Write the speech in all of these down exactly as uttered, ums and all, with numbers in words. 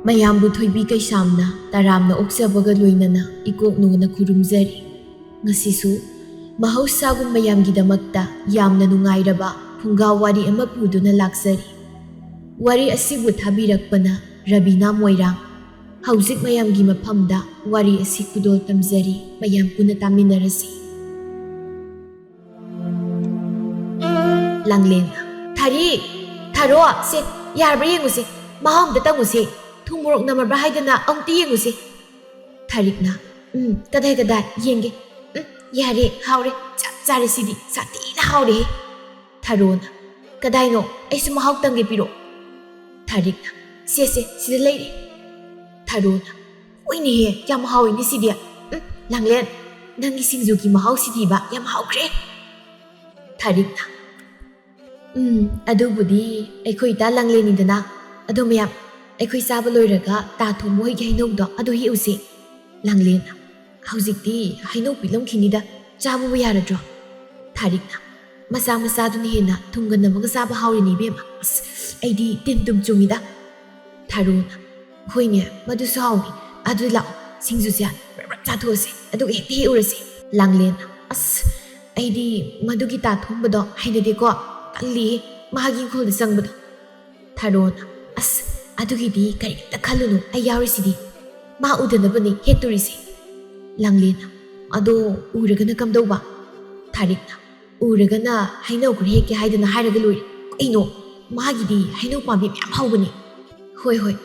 ꯃꯌꯥꯝꯕꯨ ꯊꯣꯏꯕꯤ ꯀꯩꯁꯥꯝꯅ ꯇꯔꯥꯝꯅ ꯑꯣꯛꯆꯕꯒ ꯂꯣꯏꯅꯅ ꯏꯀꯣꯛ ꯅꯣꯟꯅ ꯈꯨꯔꯨꯝꯖꯔꯤ꯫ ꯉꯁꯤꯁꯨ ꯃꯍꯧꯁꯥꯒꯨꯝ ꯃꯌꯥꯝꯒꯤꯗꯃꯛꯇ ꯌꯥꯝꯅ ꯅꯨꯡꯉꯥꯏꯔꯕ ꯐꯨꯡꯒꯥ ꯋꯥꯔꯤ ꯑꯃ ꯄꯨꯗꯨꯅ ꯂꯥꯛꯆꯔꯤ꯫ ꯋꯥꯔꯤ ꯑꯁꯤꯕꯨ ꯊꯥꯕꯤꯔꯛꯄꯅ ꯔꯕꯤꯅꯥ ꯃꯣꯏꯔꯥꯡ꯫ ꯍꯧꯖꯤꯛ ꯃꯌꯥꯝꯒꯤ ꯃꯐꯝꯗ ꯋꯥꯔꯤ ꯑꯁꯤ ꯈꯨꯗꯣꯜ ꯇꯝꯖꯔꯤ, ꯃꯌꯥꯝ ꯄꯨꯟꯅ ꯇꯥꯃꯤꯟꯅꯔꯁꯤ꯫ ꯂꯥꯡꯂꯦꯟ, ꯊꯥꯔꯤ, ꯊꯥꯔꯣ, ꯁꯦ, ꯌꯥꯔꯕ꯭ꯔꯥ ꯌꯦꯡꯉꯨꯁꯦ, ꯃꯍꯥꯎ ꯑꯝꯇ ꯇꯪꯉꯨꯁꯦ, ꯊꯨꯝ ꯃꯣꯔꯣꯛ ꯅꯝꯃꯕ꯭ꯔꯥ ꯍꯥꯏꯗꯅ ꯑꯃꯨꯛꯇ ꯌꯦꯡꯉꯨꯁꯦ꯫ ꯊꯥꯔꯤꯛꯅ, ꯎꯝ, ꯀꯗꯥꯏ ꯀꯗꯥꯏ ꯌꯦꯡꯒꯦ, ꯎꯝ, ꯌꯥꯔꯦ, ꯍꯥꯎꯔꯦ, ꯆꯞ ꯆꯥꯔꯦ, ꯁꯤꯗꯤ ꯁꯥꯊꯤꯅ ꯍꯥꯎꯔꯦꯍꯦ꯫ ꯊꯥꯔꯣꯅ, ꯀꯗꯥꯏꯅꯣ, ꯑꯩꯁꯨ ꯃꯍꯥꯎ ꯇꯪꯒꯦ, ꯄꯤꯔꯛꯑꯣ꯫ ꯊꯥꯔꯤꯛꯅ, ꯁꯦ ꯁꯦ, ꯁꯤꯗ ꯂꯩꯔꯦ꯫ ꯊꯥꯔꯣꯅ, ꯍꯣꯏꯅꯦꯍꯦ, ꯌꯥꯝ ꯍꯥꯎꯋꯤꯅꯦ ꯁꯤꯗꯤ꯫ ꯎꯝ, ꯂꯥꯡꯂꯦꯟ, ꯅꯪꯒꯤ ꯁꯤꯡꯖꯨꯒꯤ ꯃꯍꯥꯎꯁꯤꯗꯤꯕ ꯌꯥꯝ ꯍꯥꯎꯈ꯭ꯔꯦ꯫ ꯊꯥꯔꯤꯛꯅ, ꯎꯝ, ꯑꯗꯨꯕꯨꯗꯤ ꯑꯩꯈꯣꯏ ꯏꯇꯥ ꯂꯥꯡꯂꯦꯟꯅꯤꯗꯅ꯫ ꯑꯗꯣ ꯃꯌꯥꯝ, ꯑꯩꯈꯣꯏ ꯆꯥꯕ ꯂꯣꯏꯔꯒ ꯇꯥ ꯊꯣꯡꯕ ꯍꯣꯏꯒꯤ ꯍꯩꯅꯧꯗꯣ ꯑꯗꯨ ꯍꯦꯛꯎꯁꯦ꯫ ꯂꯥꯡꯂꯦꯟꯅ, ꯍꯧꯖꯤꯛꯇꯤ ꯍꯩꯅꯧ ꯄꯤꯛꯂꯝꯈꯤꯅꯤꯗ, ꯆꯥꯕꯕꯨ ꯌꯥꯔꯗ꯭ꯔꯣ? ꯊꯥꯔꯤꯛꯅ, ꯃꯆꯥ ꯃꯆꯥꯗꯨꯅ ꯍꯦꯟꯅ ꯊꯨꯝꯒ ꯅꯝꯃꯒ ꯆꯥꯕ ꯍꯥꯎꯔꯤꯅꯦ ꯏꯕꯦꯝꯃ꯫ ꯑꯁ, ꯑꯩꯗꯤ ꯇꯤꯟ ꯇꯨꯝ ꯆꯨꯡꯉꯤꯗ꯫ ꯊꯥꯔꯣꯅ, ꯍꯣꯏꯅꯦ, ꯃꯗꯨꯁꯨ ꯍꯥꯎꯏ꯫ ꯑꯗꯨ ꯂꯥꯛꯑꯣ, ꯁꯤꯡꯖꯨꯁꯦ ꯔꯞ ꯔꯞ ꯆꯥꯊꯣꯛꯑꯁꯦ, ꯑꯗꯨꯒ ꯍꯦꯛꯇ ꯍꯦꯛꯎꯔꯁꯦ꯫ ꯂꯥꯡꯂꯦꯟꯅ, ꯑꯁ, ꯑꯩꯗꯤ ꯃꯗꯨꯒꯤ ꯇꯥ ꯊꯣꯡꯕꯗꯣ ꯍꯩꯅꯗꯦꯀꯣ, ꯇꯜꯂꯤꯍꯦ, ꯃꯥꯒꯤ ꯏꯪꯈꯣꯜꯗ ꯆꯪꯕꯗꯣ꯫ ꯊꯥꯔꯣꯅ, ꯑꯁ, ꯑꯗꯨꯒꯤꯗꯤ ꯀꯔꯤꯝꯇ ꯈꯜꯂꯨꯅꯨ, ꯑꯩ ꯌꯥꯎꯔꯤꯁꯤꯗꯤ꯫ ꯃꯥ ꯎꯗꯅꯕꯅꯤ ꯍꯦꯛꯇꯣꯔꯤꯁꯦ꯫ ꯂꯥꯡꯂꯦꯟꯅ, ꯑꯗꯣ ꯎꯔꯒꯅ ꯀꯝꯗꯧꯕ? ꯊꯥꯔꯤꯛꯅ, ꯎꯔꯒꯅ ꯍꯩꯅꯧ ꯈꯔ ꯍꯦꯛꯀꯦ ꯍꯥꯏꯗꯅ ꯍꯥꯏꯔꯒ ꯂꯣꯏꯔꯦ꯫ ꯀꯩꯅꯣ? ꯃꯥꯒꯤꯗꯤ ꯍꯩꯅꯧ ꯄꯥꯝꯕꯤ ꯃꯌꯥꯝ ꯍꯧꯕꯅꯤ꯫ ꯍꯣꯏ, ꯍꯣꯏ,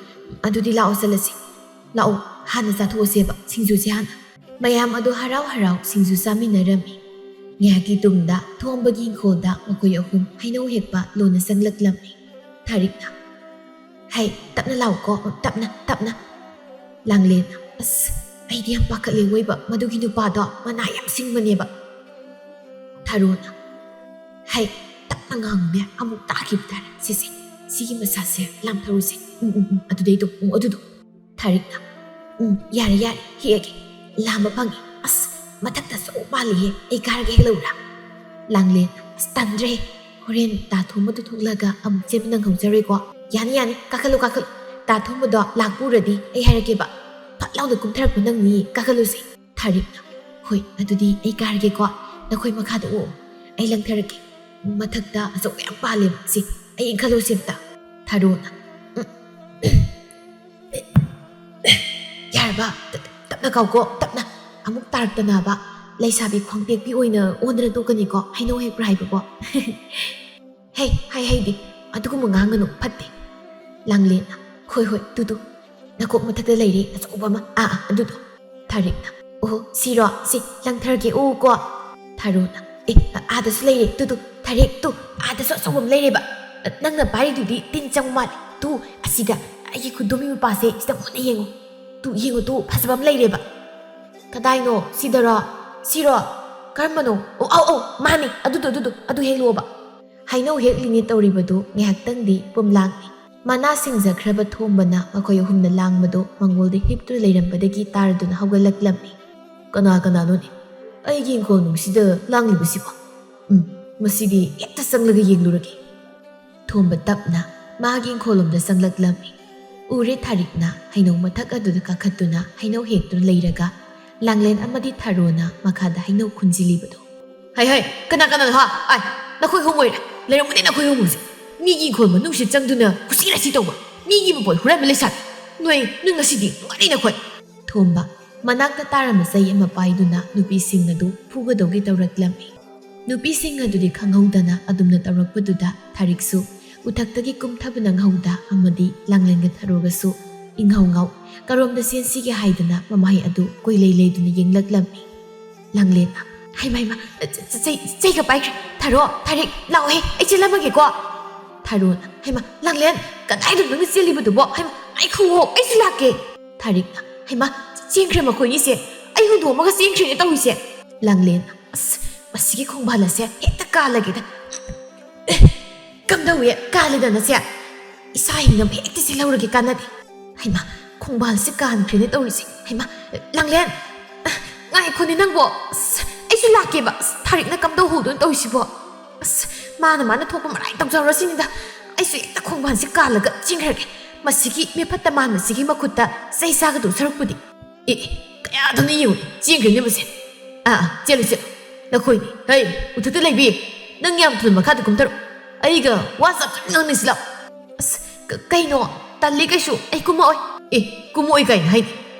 ꯑꯗꯨꯗꯤ ꯂꯥꯛꯑꯣ ꯆꯠꯂꯁꯤ꯫ ꯂꯥꯛꯑꯣ, ꯍꯥꯟꯅ ꯆꯥꯊꯣꯛꯑꯁꯦꯕ ꯁꯤꯡꯖꯨꯁꯦ ꯍꯥꯟꯅ꯫ ꯃꯌꯥꯝ ꯑꯗꯨ ꯍꯔꯥꯎ ꯍꯔꯥꯎ ꯁꯤꯡꯖꯨ ꯆꯥꯃꯤꯟꯅꯔꯝꯃꯤ꯫ ꯉꯥꯏꯍꯥꯛꯀꯤ ꯇꯨꯡꯗ ꯊꯣꯝꯕꯒꯤ ꯏꯪꯈꯣꯜꯗ ꯃꯈꯣꯏ ꯑꯍꯨꯝ ꯍꯩꯅꯧ ꯍꯦꯛꯄ ꯂꯣꯟꯅ ꯆꯪꯂꯛꯂꯝꯃꯤ꯫ ꯊꯥꯔꯤꯛꯅ, ꯍꯩ, ꯇꯞꯅ ꯂꯥꯛꯎꯀꯣ, ꯇꯞꯅ, ꯇꯞꯅ꯫ ꯂꯥꯡꯂꯦꯟꯅ, ꯑꯁ, ꯑꯩꯗꯤ ꯌꯥꯝ ꯄꯥꯈꯠꯂꯦ ꯑꯋꯣꯏꯕ, ꯃꯗꯨꯒꯤ ꯅꯨꯄꯥꯗꯣ ꯃꯅꯥ ꯌꯥꯝ ꯁꯤꯡꯕꯅꯦꯕ꯫ ꯊꯥꯔꯣꯅ, ꯍꯩ, ꯇꯞꯅ ꯉꯥꯡꯉꯨꯅꯦ, ꯑꯃꯨꯛ ꯇꯥꯈꯤꯕ ꯇꯥꯔꯦ꯫ ꯁꯤꯁꯦ, ꯁꯤꯒꯤ ꯃꯁꯥꯁꯦ ꯂꯥꯝꯊꯔꯨꯁꯦ꯫ ꯎꯝ, ꯎꯝ, ꯎꯝ, ꯑꯗꯨꯗꯩꯗꯣ, ꯎꯝ, ꯑꯗꯨꯗꯣ꯫ ꯊꯥꯔꯤꯛꯅ, ꯎꯝ, ꯌꯥꯔꯦ, ꯌꯥꯔꯦ, ꯍꯦꯛꯑꯒꯦ꯫ ꯂꯥꯝꯕ ꯐꯪꯉꯦ꯫ ꯑꯁ, ꯃꯊꯛꯇ ꯆꯧ ꯄꯥꯜꯂꯤꯍꯦ, ꯑꯩ ꯀꯥꯔꯒ ꯍꯦꯛꯂꯛꯎꯔꯥ? ꯂꯥꯡꯂꯦꯟ, ꯑꯁ, ꯇꯟꯗ꯭ꯔꯦ꯫ ꯍꯣꯔꯦꯟ ꯇꯥ ꯊꯣꯝꯕꯗꯨ ꯊꯣꯛꯂꯛꯑꯒ ꯑꯃꯨꯛ ꯆꯦꯟꯕ ꯅꯪꯍꯧꯖꯔꯣꯏꯀꯣ꯫ ꯌꯥꯅꯤ, ꯌꯥꯅꯤ, ꯀꯥꯈꯠꯂꯨ, ꯀꯥꯈꯠꯂꯨ꯫ ꯇꯥ ꯊꯣꯡꯕꯗꯣ ꯂꯥꯛꯄ ꯎꯔꯗꯤ ꯑꯩ ꯍꯥꯏꯔꯛꯀꯦꯕ꯫ ꯐꯠ ꯂꯥꯎꯅ ꯀꯨꯝꯊꯔꯛꯄ ꯅꯪꯅꯤ, ꯀꯥꯈꯠꯂꯨꯁꯦ꯫ ꯊꯥꯔꯤꯛꯅ, "ꯍꯣꯏ, ꯑꯗꯨꯗꯤ ꯑꯩ ꯀꯥꯔꯒꯦꯀꯣ, ꯅꯈꯣꯏ ꯃꯈꯥꯗ ꯑꯣꯛꯑꯣ, ꯑꯩ ꯂꯪꯊꯔꯛꯀꯦ꯫ ꯃꯊꯛꯇ ꯑꯆꯧꯕ ꯌꯥꯝ ꯄꯥꯜꯂꯦꯕ, ꯁꯤ ꯑꯩ ꯏꯟꯈꯠꯂꯨꯁꯦ ꯑꯝꯇ꯫" ꯊꯥꯔꯣꯅ, "ꯎꯝ, ꯌꯥꯔꯕ? ꯇ-, ꯇꯞꯅ ꯀꯥꯎꯀꯣ, ꯇꯞꯅ꯫ ꯑꯃꯨꯛ ꯇꯥꯔꯛꯇꯅꯕ꯫ ꯂꯩꯁꯥꯕꯤ ꯈ꯭ꯋꯥꯡꯇꯦꯛꯄꯤ ꯑꯣꯏꯅ ꯑꯣꯟꯗꯅ ꯇꯣꯛꯀꯅꯤꯀꯣ, ꯍꯩꯅꯧ ꯍꯦꯛꯄ꯭ꯔꯥ ꯍꯥꯏꯕꯕꯣ꯫" "ꯍꯦ, ꯍꯥꯏ ꯍꯩꯗꯤ, ꯑꯗꯨꯒꯨꯝꯕ ꯉꯥꯡꯒꯅꯨ, ꯐꯠꯇꯦ꯫" ꯂꯥꯡꯂꯦꯟꯅ, "ꯍꯣꯏ, ꯍꯣꯏ, ꯇꯨ, ꯇꯨ, ꯅꯀꯣꯛ ꯃꯊꯛꯇ ꯂꯩꯔꯦ ꯑꯆꯧꯕ ꯑꯃ, ꯑꯥ, ꯑꯥ, ꯑꯗꯨꯗꯣ꯫" ꯊꯥꯔꯤꯛꯅ, "ꯑꯣꯍꯣ, ꯁꯤꯔꯣ? ꯁꯤ ꯂꯪꯊꯔꯒꯦ, ꯎꯀꯣ꯫" ꯊꯥꯔꯣꯅ, "ꯑꯦ, ꯑꯥꯗꯁꯨ ꯂꯩꯔꯦ, ꯇꯨ, ꯇꯨ, ꯊꯥꯔꯤꯛ, ꯇꯨ, ꯑꯥꯗꯁꯨ ꯑꯆꯧꯕ ꯑꯃ ꯂꯩꯔꯦꯕ꯫ ꯅꯪꯅ ꯄꯥꯏꯔꯤꯗꯨꯗꯤ ꯇꯤꯟ ꯆꯪꯕ ꯃꯥꯜꯂꯦ꯫ ꯇꯨ, ꯑꯁꯤꯗ, ꯑꯩꯒꯤ ꯈꯨꯗꯣꯝꯕꯤ ꯃꯄꯥꯁꯦ ꯁꯤꯗ ꯃꯨꯟꯅ ꯌꯦꯡꯉꯨ꯫ ꯇꯨ, ꯌꯦꯡꯉꯨ, ꯇꯨ, ꯐꯖꯕ ꯑꯃ ꯂꯩꯔꯦꯕ꯫" "ꯀꯗꯥꯏꯅꯣ? ꯁꯤꯗꯔꯣ? ꯁꯤꯔꯣ? ꯀꯔꯝꯕꯅꯣ? ꯑꯣ, ꯑꯧ, ꯑꯧ, ꯃꯥꯅꯤ, ꯑꯗꯨꯗꯣ, ꯑꯗꯨꯗꯣ, ꯑꯗꯨ ꯍꯦꯛꯂꯛꯑꯣꯕ꯫" ꯍꯩꯅꯧ ꯍꯦꯛꯂꯤꯅꯦ ꯇꯧꯔꯤꯕꯗꯨ ꯉꯥꯏꯍꯥꯛꯇꯪꯗꯤ ꯄꯨꯝꯂꯥꯡꯉꯤ꯫ ꯃꯅꯥ ꯁꯤꯡꯖꯈ꯭ꯔꯕ ꯊꯣꯝꯕꯅ ꯃꯈꯣꯏ ꯑꯍꯨꯝꯅ ꯂꯥꯡꯕꯗꯨ ꯃꯪꯒꯣꯜꯗ ꯍꯤꯞꯇꯨꯅ ꯂꯩꯔꯝꯕꯗꯒꯤ ꯇꯥꯔꯗꯨꯅ ꯍꯧꯒꯠꯂꯛꯂꯝꯃꯤ꯫ "ꯀꯅꯥ ꯀꯅꯥꯅꯣꯅꯦ ꯑꯩꯒꯤ ꯏꯪꯈꯣꯜ ꯅꯨꯡꯁꯤꯗ ꯂꯥꯡꯂꯤꯕꯁꯤꯕꯣ? ꯎꯝ, ꯃꯁꯤꯗꯤ ꯍꯦꯛꯇ ꯆꯪꯂꯒ ꯌꯦꯡꯂꯨꯔꯒꯦ꯫" ꯊꯣꯝꯕ ꯇꯞꯅ ꯃꯥꯒꯤ ꯏꯪꯈꯣꯜꯂꯣꯝꯗ ꯆꯪꯂꯛꯂꯝꯃꯤ꯫ ꯎꯔꯦ ꯊꯥꯔꯤꯛꯅ ꯍꯩꯅꯧ ꯃꯊꯛ ꯑꯗꯨꯗ ꯀꯥꯈꯠꯇꯨꯅ ꯍꯩꯅꯧ ꯍꯦꯛꯇꯨꯅ ꯂꯩꯔꯒ ꯂꯥꯡꯂꯦꯟ ꯑꯃꯗꯤ ꯊꯥꯔꯣꯅ ꯃꯈꯥꯗ ꯍꯩꯅꯧ ꯈꯨꯟꯖꯤꯜꯂꯤꯕꯗꯣ꯫ "ꯍꯩ, ꯍꯩ, ꯀꯅꯥ ꯀꯅꯥꯅꯣ ꯍꯥ? ꯑꯥꯏ, ꯅꯈꯣꯏ ꯑꯍꯨꯝ ꯑꯣꯏꯔꯦ꯫ ꯂꯩꯔꯝꯒꯅꯤ ꯅꯈꯣꯏ ꯑꯍꯨꯝꯁꯦ꯫ ꯃꯤꯒꯤ ꯏꯪꯈꯣꯜ ꯃꯅꯨꯡꯁꯤꯗ ꯆꯪꯗꯨꯅ ꯀꯨꯁꯤ ꯔꯥꯁꯤ ꯇꯧꯕ, ꯃꯤꯒꯤ ꯃꯄꯣꯠ ꯍꯨꯔꯥꯟꯕ ꯂꯩꯁꯥꯕꯤ꯫ ꯅꯣꯏ, ꯅꯣꯏ ꯉꯁꯤꯗꯤ ꯅꯨꯡꯉꯥꯏꯔꯦ ꯅꯈꯣꯏ꯫" ꯊꯣꯝꯕ ꯃꯅꯥꯛꯇ ꯇꯥꯔꯝꯕ ꯆꯩ ꯑꯃ ꯄꯥꯏꯗꯨꯅ ꯅꯨꯄꯤꯁꯤꯡ ꯑꯗꯨ ꯐꯨꯒꯗꯧꯒꯤ ꯇꯧꯔꯛꯂꯝꯃꯤ꯫ ꯅꯨꯄꯤꯁꯤꯡ ꯑꯗꯨꯗꯤ ꯈꯪꯍꯧꯗꯅ ꯑꯗꯨꯝꯅ ꯇꯧꯔꯛꯄꯗꯨꯗ ꯊꯥꯔꯤꯛꯁꯨ ꯎꯊꯛꯇꯒꯤ ꯀꯨꯝꯊꯕ ꯅꯪꯍꯧꯗ ꯑꯃꯗꯤ ꯂꯥꯡꯂꯦꯟꯒ ꯊꯥꯔꯣꯒꯁꯨ ꯏꯪꯉꯧ ꯉꯧ ꯀꯔꯣꯝꯗ ꯆꯦꯟꯁꯤꯒꯦ ꯍꯥꯏꯗꯅ ꯃꯃꯥꯏ ꯑꯗꯨ ꯀꯣꯏꯂꯩ ꯂꯩꯗꯨꯅ ꯌꯦꯡꯂꯛꯂꯝꯃꯤ꯫ ꯂꯥꯡꯂꯦꯟꯅ, "ꯍꯩꯃ, ꯍꯩꯃ, ꯆ-, ꯆ-, ꯆꯩ, ꯆꯩꯒ ꯄꯥꯏꯈ꯭ꯔꯦ꯫ ꯊꯥꯔꯣ, ꯊꯥꯔꯤꯛ, ꯂꯥꯛꯑꯣꯍꯦ, ꯑꯩ ꯆꯦꯜꯂꯝꯃꯒꯦꯀꯣ꯫" ꯊꯥꯔꯣꯅ, "ꯍꯩꯃ, ꯂꯥꯡꯂꯦꯟ, ꯀꯗꯥꯏꯗꯅꯣ ꯅꯪꯅ ꯆꯦꯜꯂꯤꯕꯗꯨꯕꯣ? ꯍꯩꯃ, ꯉꯥꯏꯈꯨꯋꯣ, ꯑꯩꯁꯨ ꯂꯥꯛꯀꯦ꯫" ꯊꯥꯔꯤꯛꯅ, "ꯍꯩꯃ, ꯆꯦꯟꯈ꯭ꯔꯦ ꯃꯈꯣꯏꯅꯤꯁꯦ, ꯑꯩ ꯍꯨꯟꯗꯣꯛꯑꯝꯃꯒ ꯆꯦꯟꯈ꯭ꯔꯤꯅꯦ ꯇꯧꯔꯤꯁꯦ꯫" ꯂꯥꯡꯂꯦꯟꯅ, "ꯑꯁ, ꯃꯁꯤꯒꯤ ꯈꯣꯡꯕꯥꯜ ꯑꯁꯦ ꯍꯦꯛꯇ ꯀꯥꯜꯂꯒꯦꯗ꯫ ꯑꯦ, ꯀꯝꯗꯧꯏ? ꯀꯥꯜꯂꯦꯗꯅ ꯁꯦ꯫ ꯏꯁꯥ ꯍꯤꯡꯅꯕ ꯍꯦꯛꯇ ꯆꯦꯜꯍꯧꯔꯒꯦ, ꯀꯥꯟꯅꯗꯦ꯫ ꯍꯩꯃꯥ, ꯈꯣꯡꯕꯥꯜꯁꯦ ꯀꯥꯟꯈ꯭ꯔꯦꯅꯦ ꯇꯧꯔꯤꯁꯦ꯫ ꯍꯩꯃꯥ, ꯂꯥꯡꯂꯦꯟ! ꯑ, ꯉꯥꯏꯈꯣꯅꯦ ꯅꯪꯕꯣ꯫ ꯑꯁ, ꯑꯩꯁꯨ ꯂꯥꯛꯀꯦꯕ꯫ ꯑꯁ, ꯊꯥꯔꯤꯛꯅ ꯀꯝꯗꯧꯍꯧꯗꯣꯏꯅꯣ ꯇꯧꯔꯤꯁꯤꯕꯣ? ꯑꯁ, ꯃꯥꯅ, ꯃꯥꯅ ꯊꯣꯛꯄ ꯃꯔꯥꯏ ꯇꯧꯖꯍꯧꯔꯁꯤꯅꯤꯗ꯫ ꯑꯩꯁꯨ ꯍꯦꯛꯇ ꯈꯣꯡꯕꯥꯜꯁꯦ ꯀꯥꯜꯂꯒ ꯆꯦꯟꯈ꯭ꯔꯒꯦ꯫ ꯃꯁꯤꯒꯤ ꯃꯤꯐꯠꯇ ꯃꯥꯟꯕꯁꯤꯒꯤ ꯃꯈꯨꯠꯇ ꯆꯩ ꯆꯥꯒꯗꯧ ꯁꯔꯨꯛꯄꯨꯗꯤ꯫ ꯑꯦ, ꯀꯌꯥꯗꯅ ꯌꯦꯡꯉꯨ, ꯆꯦꯟꯈ꯭ꯔꯦꯅꯦ ꯃꯁꯦ꯫ ꯑꯥ, ꯑꯥ, ꯆꯦꯜꯂꯨ, ꯆꯦꯜꯂꯨ꯫ ꯅꯈꯣꯏꯅꯤ, ꯍꯩ, ꯎꯊꯛꯇ ꯂꯩꯕꯤ, ꯅꯪ ꯌꯥꯝ ꯊꯨꯅ ꯃꯈꯥꯗ ꯀꯨꯝꯊꯔꯛꯎ꯫ ꯑꯩꯒ ꯋꯥ ꯆꯞ ꯆꯞ ꯉꯥꯡꯅꯁꯤ ꯂꯥꯎ꯫ ꯑꯁ, ꯀ-, ꯀꯩꯅꯣ? ꯇꯜꯂꯤ ꯀꯩꯁꯨ, ꯑꯩ ꯀꯨꯝꯃꯛꯑꯣꯏ꯫ ꯑꯦ, ꯀꯨꯝꯃꯛꯑꯣꯏ ꯀꯥꯏꯅ ꯍꯥꯏꯅꯤ?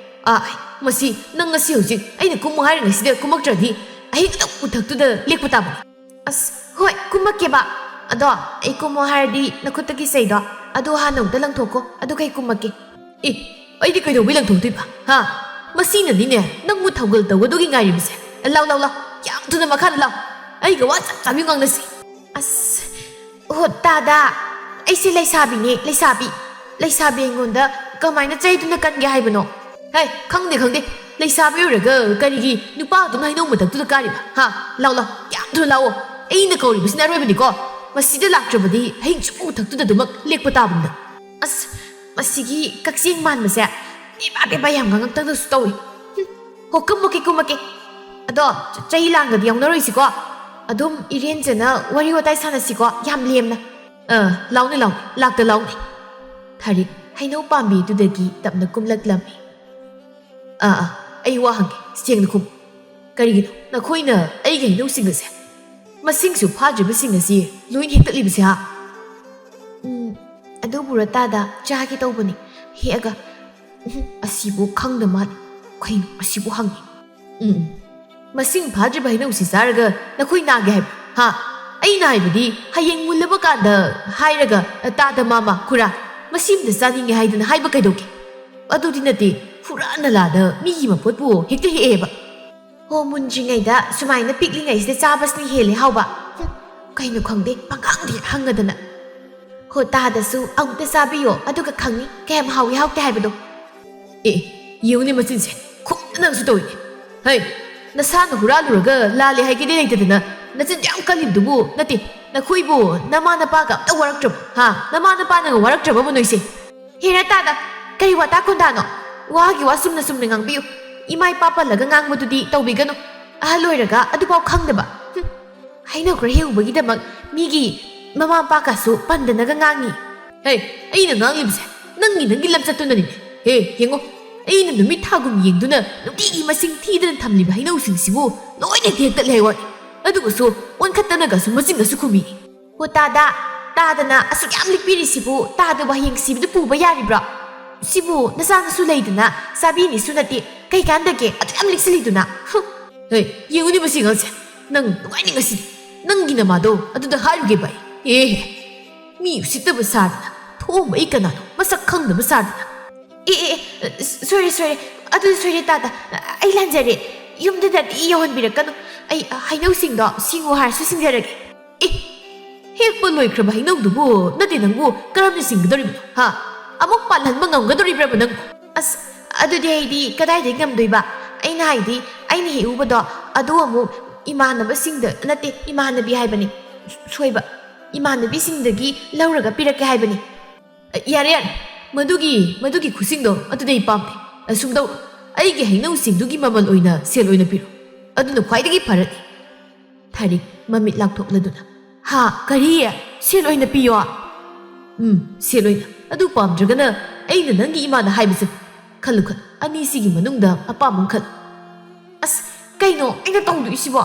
ꯑꯥ, ꯃꯁꯤ ꯅꯪ ꯉꯁꯤ ꯍꯧꯖꯤꯛ ꯑꯩꯅ ꯀꯨꯝꯃꯨ ꯍꯥꯏꯔꯤꯉꯩꯁꯤꯗ ꯀꯨꯝꯃꯛꯇ꯭ꯔꯗꯤ ꯑꯍꯤꯡ ꯑꯗꯨꯝ ꯎꯊꯛꯇꯨꯗ ꯂꯦꯛꯄ ꯇꯥꯕꯅꯤ꯫ ꯑꯁ, ꯍꯣꯏ, ꯀꯨꯝꯃꯛꯀꯦꯕ꯫ ꯑꯗꯣ ꯑꯩ ꯀꯨꯝꯃꯣ ꯍꯥꯏꯔꯗꯤ ꯅꯈꯨꯠꯇꯒꯤ ꯆꯩꯗꯣ ꯑꯗꯨ ꯍꯥꯟꯅ ꯑꯃꯨꯛꯇ ꯂꯪꯊꯣꯛꯀꯣ, ꯑꯗꯨꯒ ꯑꯩ ꯀꯨꯝꯃꯛꯀꯦ꯫ ꯑꯦ, ꯑꯩꯗꯤ ꯀꯩꯗꯧꯕꯩ ꯂꯪꯊꯣꯛꯇꯣꯏꯕ? ꯍꯥ? ꯃꯁꯤꯅꯅꯤꯅꯦ ꯅꯪꯕꯨ ꯊꯧꯒꯜ ꯇꯧꯒꯗꯧꯒꯤ ꯉꯥꯏꯔꯤꯕꯁꯦ꯫ ꯂꯥꯎ, ꯂꯥꯎ, ꯂꯥꯎ, ꯌꯥꯝ ꯊꯨꯅ ꯃꯈꯥꯗ ꯂꯥꯎ꯫ ꯑꯩꯒ ꯋꯥ ꯆꯞ ꯆꯥꯕꯤ ꯉꯥꯡꯅꯁꯤ꯫ ꯑꯁ, ꯑꯣ, ꯇꯥꯗ, ꯑꯩꯁꯦ ꯂꯩꯁꯥꯕꯤꯅꯦ, ꯂꯩꯁꯥꯕꯤ꯫ ꯂꯩꯁꯥꯕꯤ ꯑꯩꯉꯣꯟꯗ ꯀꯃꯥꯏꯅ ꯆꯩꯗꯨꯅ ꯀꯟꯒꯦ ꯍꯥꯏꯕꯅꯣ? ꯍꯩ, ꯈꯪꯗꯦ, ꯈꯪꯗꯦ꯫ ꯂꯩꯁꯥꯕꯤ ꯑꯣꯏꯔꯒ ꯀꯔꯤꯒꯤ ꯅꯨꯄꯥ ꯑꯗꯨꯝ ꯍꯩꯅꯧ ꯃꯊꯛꯇꯨꯗ ꯀꯥꯔꯤꯕ? ꯍꯥ? ꯂꯥꯎ, ꯂꯥꯎ, ꯌꯥꯝ ꯊꯨꯅ ꯂꯥꯛꯑꯣ꯫ ꯑꯩꯅ ꯀꯧꯔꯤꯕꯁꯤꯅ ꯑꯔꯣꯏꯕꯅꯤꯀꯣ꯫ ꯃꯁꯤꯗ ꯂꯥꯛꯇ꯭ꯔꯕꯗꯤ ꯍꯌꯦꯡ ꯆꯨꯞꯄ ꯃꯊꯛꯇꯨꯗ ꯑꯗꯨꯃꯛ ꯂꯦꯛꯄ ꯇꯥꯕꯅꯤꯅ꯫ ꯑꯁ, ꯃꯁꯤꯒꯤ ꯀꯛꯆꯦꯡ ꯃꯥꯟꯕꯁꯦ ꯕꯦꯕꯥ ꯕꯦꯕꯥ ꯌꯥꯝ ꯉꯥꯡꯉꯛꯇꯗꯁꯨ ꯇꯧꯏ꯫ ꯍꯨꯝ, ꯍꯣ, ꯀꯨꯝꯃꯛꯀꯦ, ꯀꯨꯝꯃꯛꯀꯦ꯫ ꯑꯗꯣ, ꯆ-, ꯆꯩ ꯂꯥꯡꯒꯗꯤ ꯌꯥꯎꯅꯔꯣꯏꯁꯤꯀꯣ꯫ ꯑꯗꯨꯝ ꯏꯔꯦꯟꯖꯅ ꯋꯥꯔꯤ ꯋꯥꯇꯥꯏ ꯁꯥꯟꯅꯁꯤꯀꯣ, ꯌꯥꯝ ꯂꯦꯝꯅ꯫ ꯑ, ꯂꯥꯎꯅꯦ, ꯂꯥꯎꯅꯦ, ꯂꯥꯛꯇ ꯂꯥꯎꯅꯦ꯫ ꯊꯥꯔꯤꯛ ꯍꯩꯅꯧ ꯄꯥꯝꯕꯤꯗꯨꯗꯒꯤ ꯇꯞꯅ ꯀꯨꯝꯂꯛꯂꯝꯃꯤ꯫ ꯑꯥ, ꯑꯥ, ꯑꯩ ꯋꯥ ꯍꯪꯒꯦ, ꯁꯦꯡꯅ ꯈꯨꯝ꯫ ꯀꯔꯤꯒꯤꯅꯣ ꯅꯈꯣꯏꯅ ꯑꯩꯒꯤ ꯍꯩꯅꯧꯁꯤꯡ ꯑꯁꯦ, ꯃꯁꯤꯡꯁꯨ ꯐꯥꯗ꯭ꯔꯤꯕꯁꯤꯡ ꯑꯁꯤ ꯂꯣꯏꯅ ꯍꯦꯛꯇꯠꯂꯤꯕꯁꯦ, ꯍꯥ? ꯎꯝ, ꯑꯗꯨꯕꯨꯔꯣ ꯇꯥꯗ, ꯆꯥꯒꯦ ꯇꯧꯕꯅꯤ, ꯍꯦꯛꯑꯒ꯫ ꯎꯝ, ꯑꯁꯤꯕꯨ ꯈꯪꯗ ꯃꯥꯜꯂꯦ꯫ ꯀꯩꯅꯣ ꯑꯁꯤꯕꯨ ꯍꯪꯉꯤ? ꯎꯝ, ꯎꯝ꯫ ꯃꯁꯤꯡ ꯐꯥꯗ꯭ꯔꯤꯕ ꯍꯩꯅꯧꯁꯤ ꯆꯥꯔꯒ ꯅꯈꯣꯏ ꯅꯥꯒꯦ ꯍꯥꯏꯕ? ꯍꯥ? ꯑꯩꯅ ꯍꯥꯏꯕꯗꯤ ꯍꯌꯦꯡ ꯃꯨꯜꯂꯕ ꯀꯥꯟꯗ ꯍꯥꯏꯔꯒ, ꯇꯥꯗ ꯃꯥꯃ, ꯈꯨꯔꯥ, ꯃꯁꯤ ꯑꯝꯇ ꯆꯥꯅꯤꯡꯉꯦ ꯍꯥꯏꯗꯅ ꯍꯥꯏꯕ ꯀꯩꯗꯧꯒꯦ? ꯑꯗꯨꯗꯤ ꯅꯠꯇꯦ, ꯐꯨꯔꯥ ꯅꯂꯥꯗ ꯃꯤꯒꯤ ꯃꯄꯣꯠꯄꯨ ꯍꯦꯛꯇ ꯍꯦꯛꯑꯦꯕ꯫ ꯍꯣ, ꯃꯨꯟꯗ꯭ꯔꯤꯉꯩꯗ ꯁꯨꯃꯥꯏꯅ ꯄꯤꯛꯂꯤꯉꯩꯁꯤꯗ ꯆꯥꯕꯁꯤꯅ ꯍꯦꯜꯂꯦ ꯍꯥꯎꯕ꯫ ꯍꯨꯝ, ꯀꯩꯅꯣ ꯈꯪꯗꯦ, ꯄꯪꯈꯪꯗꯤ ꯍꯪꯉꯗꯅ꯫ ꯍꯣ, ꯇꯥꯗꯁꯨ ꯑꯃꯨꯛꯇ ꯆꯥꯕꯤꯌꯣ, ꯑꯗꯨꯒ ꯈꯪꯅꯤ ꯀꯌꯥꯝ ꯍꯥꯎꯏ ꯍꯥꯎꯇꯦ ꯍꯥꯏꯕꯗꯣ꯫ ꯑꯦ, ꯌꯦꯡꯉꯨꯅꯦ ꯃꯆꯤꯟꯁꯦ, ꯈꯨꯝꯗꯅꯁꯨ ꯇꯧꯏꯅꯦ꯫ ꯍꯩ, ꯅꯁꯥꯅ ꯍꯨꯔꯥꯜꯂꯨꯔꯒ ꯂꯥꯜꯂꯦ ꯍꯥꯏꯒꯦꯗꯤ ꯂꯩꯇꯗꯅ, ꯅꯆꯤꯟꯗꯨ ꯌꯥꯝ ꯀꯜꯂꯤꯕꯗꯨꯕꯨ꯫ ꯅꯠꯇꯦ, ꯅꯈꯣꯏꯕꯨ ꯅꯃꯥ ꯅꯄꯥꯒ ꯑꯝꯇ ꯋꯥꯔꯛꯇ꯭ꯔꯕ? ꯍꯥ? ꯅꯃꯥ ꯅꯄꯥꯅꯒ ꯋꯥꯔꯛꯇ꯭ꯔꯕꯕ ꯅꯣꯏꯁꯦ? ꯍꯦꯔꯥ ꯇꯥꯗ, ꯀꯔꯤ ꯋꯥꯇꯥ ꯈꯣꯟꯗꯥꯅꯣ? ꯋꯥꯒꯤ ꯋꯥ ꯆꯨꯝꯅ ꯆꯨꯝꯅ ꯉꯥꯡꯕꯤꯌꯨ꯫ ꯏꯃꯥ ꯏꯄꯥ ꯄꯜꯂꯒ ꯉꯥꯡꯕꯗꯨꯗꯤ ꯇꯧꯕꯤꯒꯅꯨ꯫ ꯑꯍꯜ ꯑꯣꯏꯔꯒ ꯑꯗꯨꯐꯥꯎ ꯈꯪꯗꯕ꯫ ꯍꯨꯝ꯫ ꯍꯩꯅꯧ ꯈꯔ ꯍꯦꯛꯎꯕꯒꯤꯗꯃꯛ ꯃꯤꯒꯤ ꯃꯃꯥ ꯃꯄꯥꯒꯁꯨ ꯄꯟꯗꯅꯒ ꯉꯥꯡꯉꯤ꯫ ꯍꯦ, ꯑꯩꯅ ꯉꯥꯡꯂꯤꯕꯁꯦ ꯅꯪꯒꯤ, ꯅꯪꯒꯤ ꯂꯝꯆꯠꯇꯨꯅꯅꯤꯅꯦ꯫ ꯍꯦ, ꯌꯦꯡꯉꯣ, ꯑꯩꯅ ꯅꯨꯃꯤꯠ ꯊꯥꯒꯨꯝ ꯌꯦꯡꯗꯨꯅ ꯅꯨꯡꯇꯤꯒꯤ ꯃꯁꯤꯡ ꯊꯤꯗꯅ ꯊꯝꯂꯤꯕ ꯍꯩꯅꯧꯁꯤꯡꯁꯤꯕꯨ ꯂꯣꯏꯅ ꯍꯦꯛꯇꯠꯂꯦ ꯍꯥꯏ ꯋꯥꯅꯤ꯫ ꯑꯗꯨꯒꯁꯨ ꯑꯣꯟꯈꯠꯇꯅꯒꯁꯨ ꯃꯆꯤꯟꯒꯁꯨ ꯈꯨꯝꯃꯤ꯫ ꯍꯣ ꯇꯥꯗ, ꯇꯥꯗꯅ ꯑꯁꯨꯛ ꯌꯥꯝ ꯂꯤꯛꯄꯤꯔꯤꯁꯤꯕꯨ ꯇꯥꯗꯕꯨ ꯍꯌꯦꯡ ꯁꯤꯕꯗ ꯄꯨꯕ ꯌꯥꯔꯤꯕ꯭ꯔꯣ? ꯁꯤꯕꯨ ꯅꯆꯥꯅꯁꯨ ꯂꯩꯗꯅ ꯆꯥꯕꯤꯅꯤꯁꯨ ꯅꯠꯇꯦ, ꯀꯩ ꯀꯥꯟꯗꯒꯦ ꯑꯗꯨꯛ ꯌꯥꯝ ꯂꯤꯛꯁꯤꯜꯂꯤꯗꯨꯅ? ꯍꯨꯝ꯫ ꯍꯦ, ꯌꯦꯡꯉꯨꯅꯦ ꯃꯁꯤ ꯑꯉꯥꯡꯁꯦ, ꯅꯪ ꯅꯨꯡꯉꯥꯏꯅꯤ ꯉꯁꯤꯗꯤ꯫ ꯅꯪꯒꯤ ꯅꯃꯥꯗꯣ ꯑꯗꯨꯗ ꯍꯥꯏꯔꯨꯒꯦ ꯚꯥꯏ꯫ ꯑꯦ, ꯃꯤ ꯎꯁꯤꯠꯇꯕ ꯁꯥꯗꯅ, ꯊꯣꯛꯑꯝꯕ ꯑꯩ ꯀꯅꯥꯅꯣ ꯃꯁꯛ ꯈꯪꯗꯕ ꯁꯥꯗꯅ꯫ ꯑꯦ, ꯑꯦ, ꯑꯦ, ꯁꯣꯏꯔꯦ, ꯁꯣꯏꯔꯦ, ꯑꯗꯨ ꯁꯣꯏꯔꯦ ꯇꯥꯗ, ꯑꯩ ꯂꯥꯟꯖꯔꯦ꯫ ꯌꯨꯝꯗꯗꯗꯤ ꯌꯧꯍꯟꯕꯤꯔꯛꯀꯅꯨ꯫ ꯑꯩ ꯍꯩꯅꯧꯁꯤꯡꯗꯣ ꯁꯤꯡꯉꯨ ꯍꯥꯏꯔꯁꯨ ꯁꯤꯡꯖꯔꯒꯦ꯫ ꯑꯦ, ꯍꯦꯛꯄ ꯂꯣꯏꯈ꯭ꯔꯕ ꯍꯩꯅꯧꯗꯨꯕꯨ ꯅꯠꯇꯦ ꯅꯪꯕꯨ ꯀꯔꯝꯅ ꯁꯤꯡꯒꯗꯧꯔꯤꯕꯅꯣ? ꯍꯥ? ꯑꯃꯨꯛ ꯄꯥꯜꯍꯟꯕ ꯉꯝꯒꯗꯧꯔꯤꯕ꯭ꯔꯕ ꯅꯪꯕꯨ? ꯑꯁ, ꯑꯗꯨꯗꯤ ꯑꯩꯗꯤ ꯀꯗꯥꯏꯗꯒꯤ ꯉꯝꯗꯣꯏꯕ? ꯑꯩꯅ ꯍꯥꯏꯗꯤ, ꯑꯩꯅ ꯍꯦꯛꯎꯕꯗꯣ ꯑꯗꯨ ꯑꯃꯨꯛ ꯏꯃꯥꯟꯅꯕꯁꯤꯡꯗ, ꯅꯠꯇꯦ, ꯏꯃꯥꯟꯅꯕꯤ ꯍꯥꯏꯕꯅꯤ, ꯁꯣꯏꯕ, ꯏꯃꯥꯟꯅꯕꯤꯁꯤꯡꯗꯒꯤ ꯂꯧꯔꯒ ꯄꯤꯔꯛꯀꯦ ꯍꯥꯏꯕꯅꯤ꯫ ꯌꯥꯔꯦ, ꯌꯥꯔꯦ, ꯃꯗꯨꯒꯤ, ꯃꯗꯨꯒꯤ ꯈꯨꯁꯤꯡꯗꯣ ꯑꯗꯨꯗꯤ ꯑꯩ ꯄꯥꯝꯗꯦ꯫ ꯑꯁꯨꯝ ꯇꯧꯔꯣ, ꯑꯩꯒꯤ ꯍꯩꯅꯧꯁꯤꯡꯗꯨꯒꯤ ꯃꯃꯜ ꯑꯣꯏꯅ ꯁꯦꯜ ꯑꯣꯏꯅ ꯄꯤꯔꯣ, ꯑꯗꯨꯅ ꯈ꯭ꯋꯥꯏꯗꯒꯤ ꯐꯔꯅꯤ꯫ ꯊꯥꯔꯤꯛ ꯃꯃꯤꯠ ꯂꯥꯎꯊꯣꯛꯂꯗꯨꯅ, "ꯍꯥ, ꯀꯔꯤ? ꯁꯦꯜ ꯑꯣꯏꯅ ꯄꯤꯌꯣ?" "ꯎꯝ, ꯁꯦꯜ ꯑꯣꯏꯅ꯫ ꯑꯗꯨ ꯄꯥꯝꯗ꯭ꯔꯒꯅ ꯑꯩꯅ ꯅꯪꯒꯤ ꯏꯃꯥꯗ ꯍꯥꯏꯕꯁꯦ꯫ ꯈꯜꯂꯨ, ꯈꯜꯂꯨ, ꯑꯅꯤꯁꯤꯒꯤ ꯃꯅꯨꯡꯗ ꯑꯄꯥꯝꯕ ꯑꯃ ꯈꯜꯂꯨ꯫" "ꯑꯁ, ꯀꯩꯅꯣ ꯑꯩꯅ ꯇꯧꯗꯣꯏꯁꯤꯕꯣ?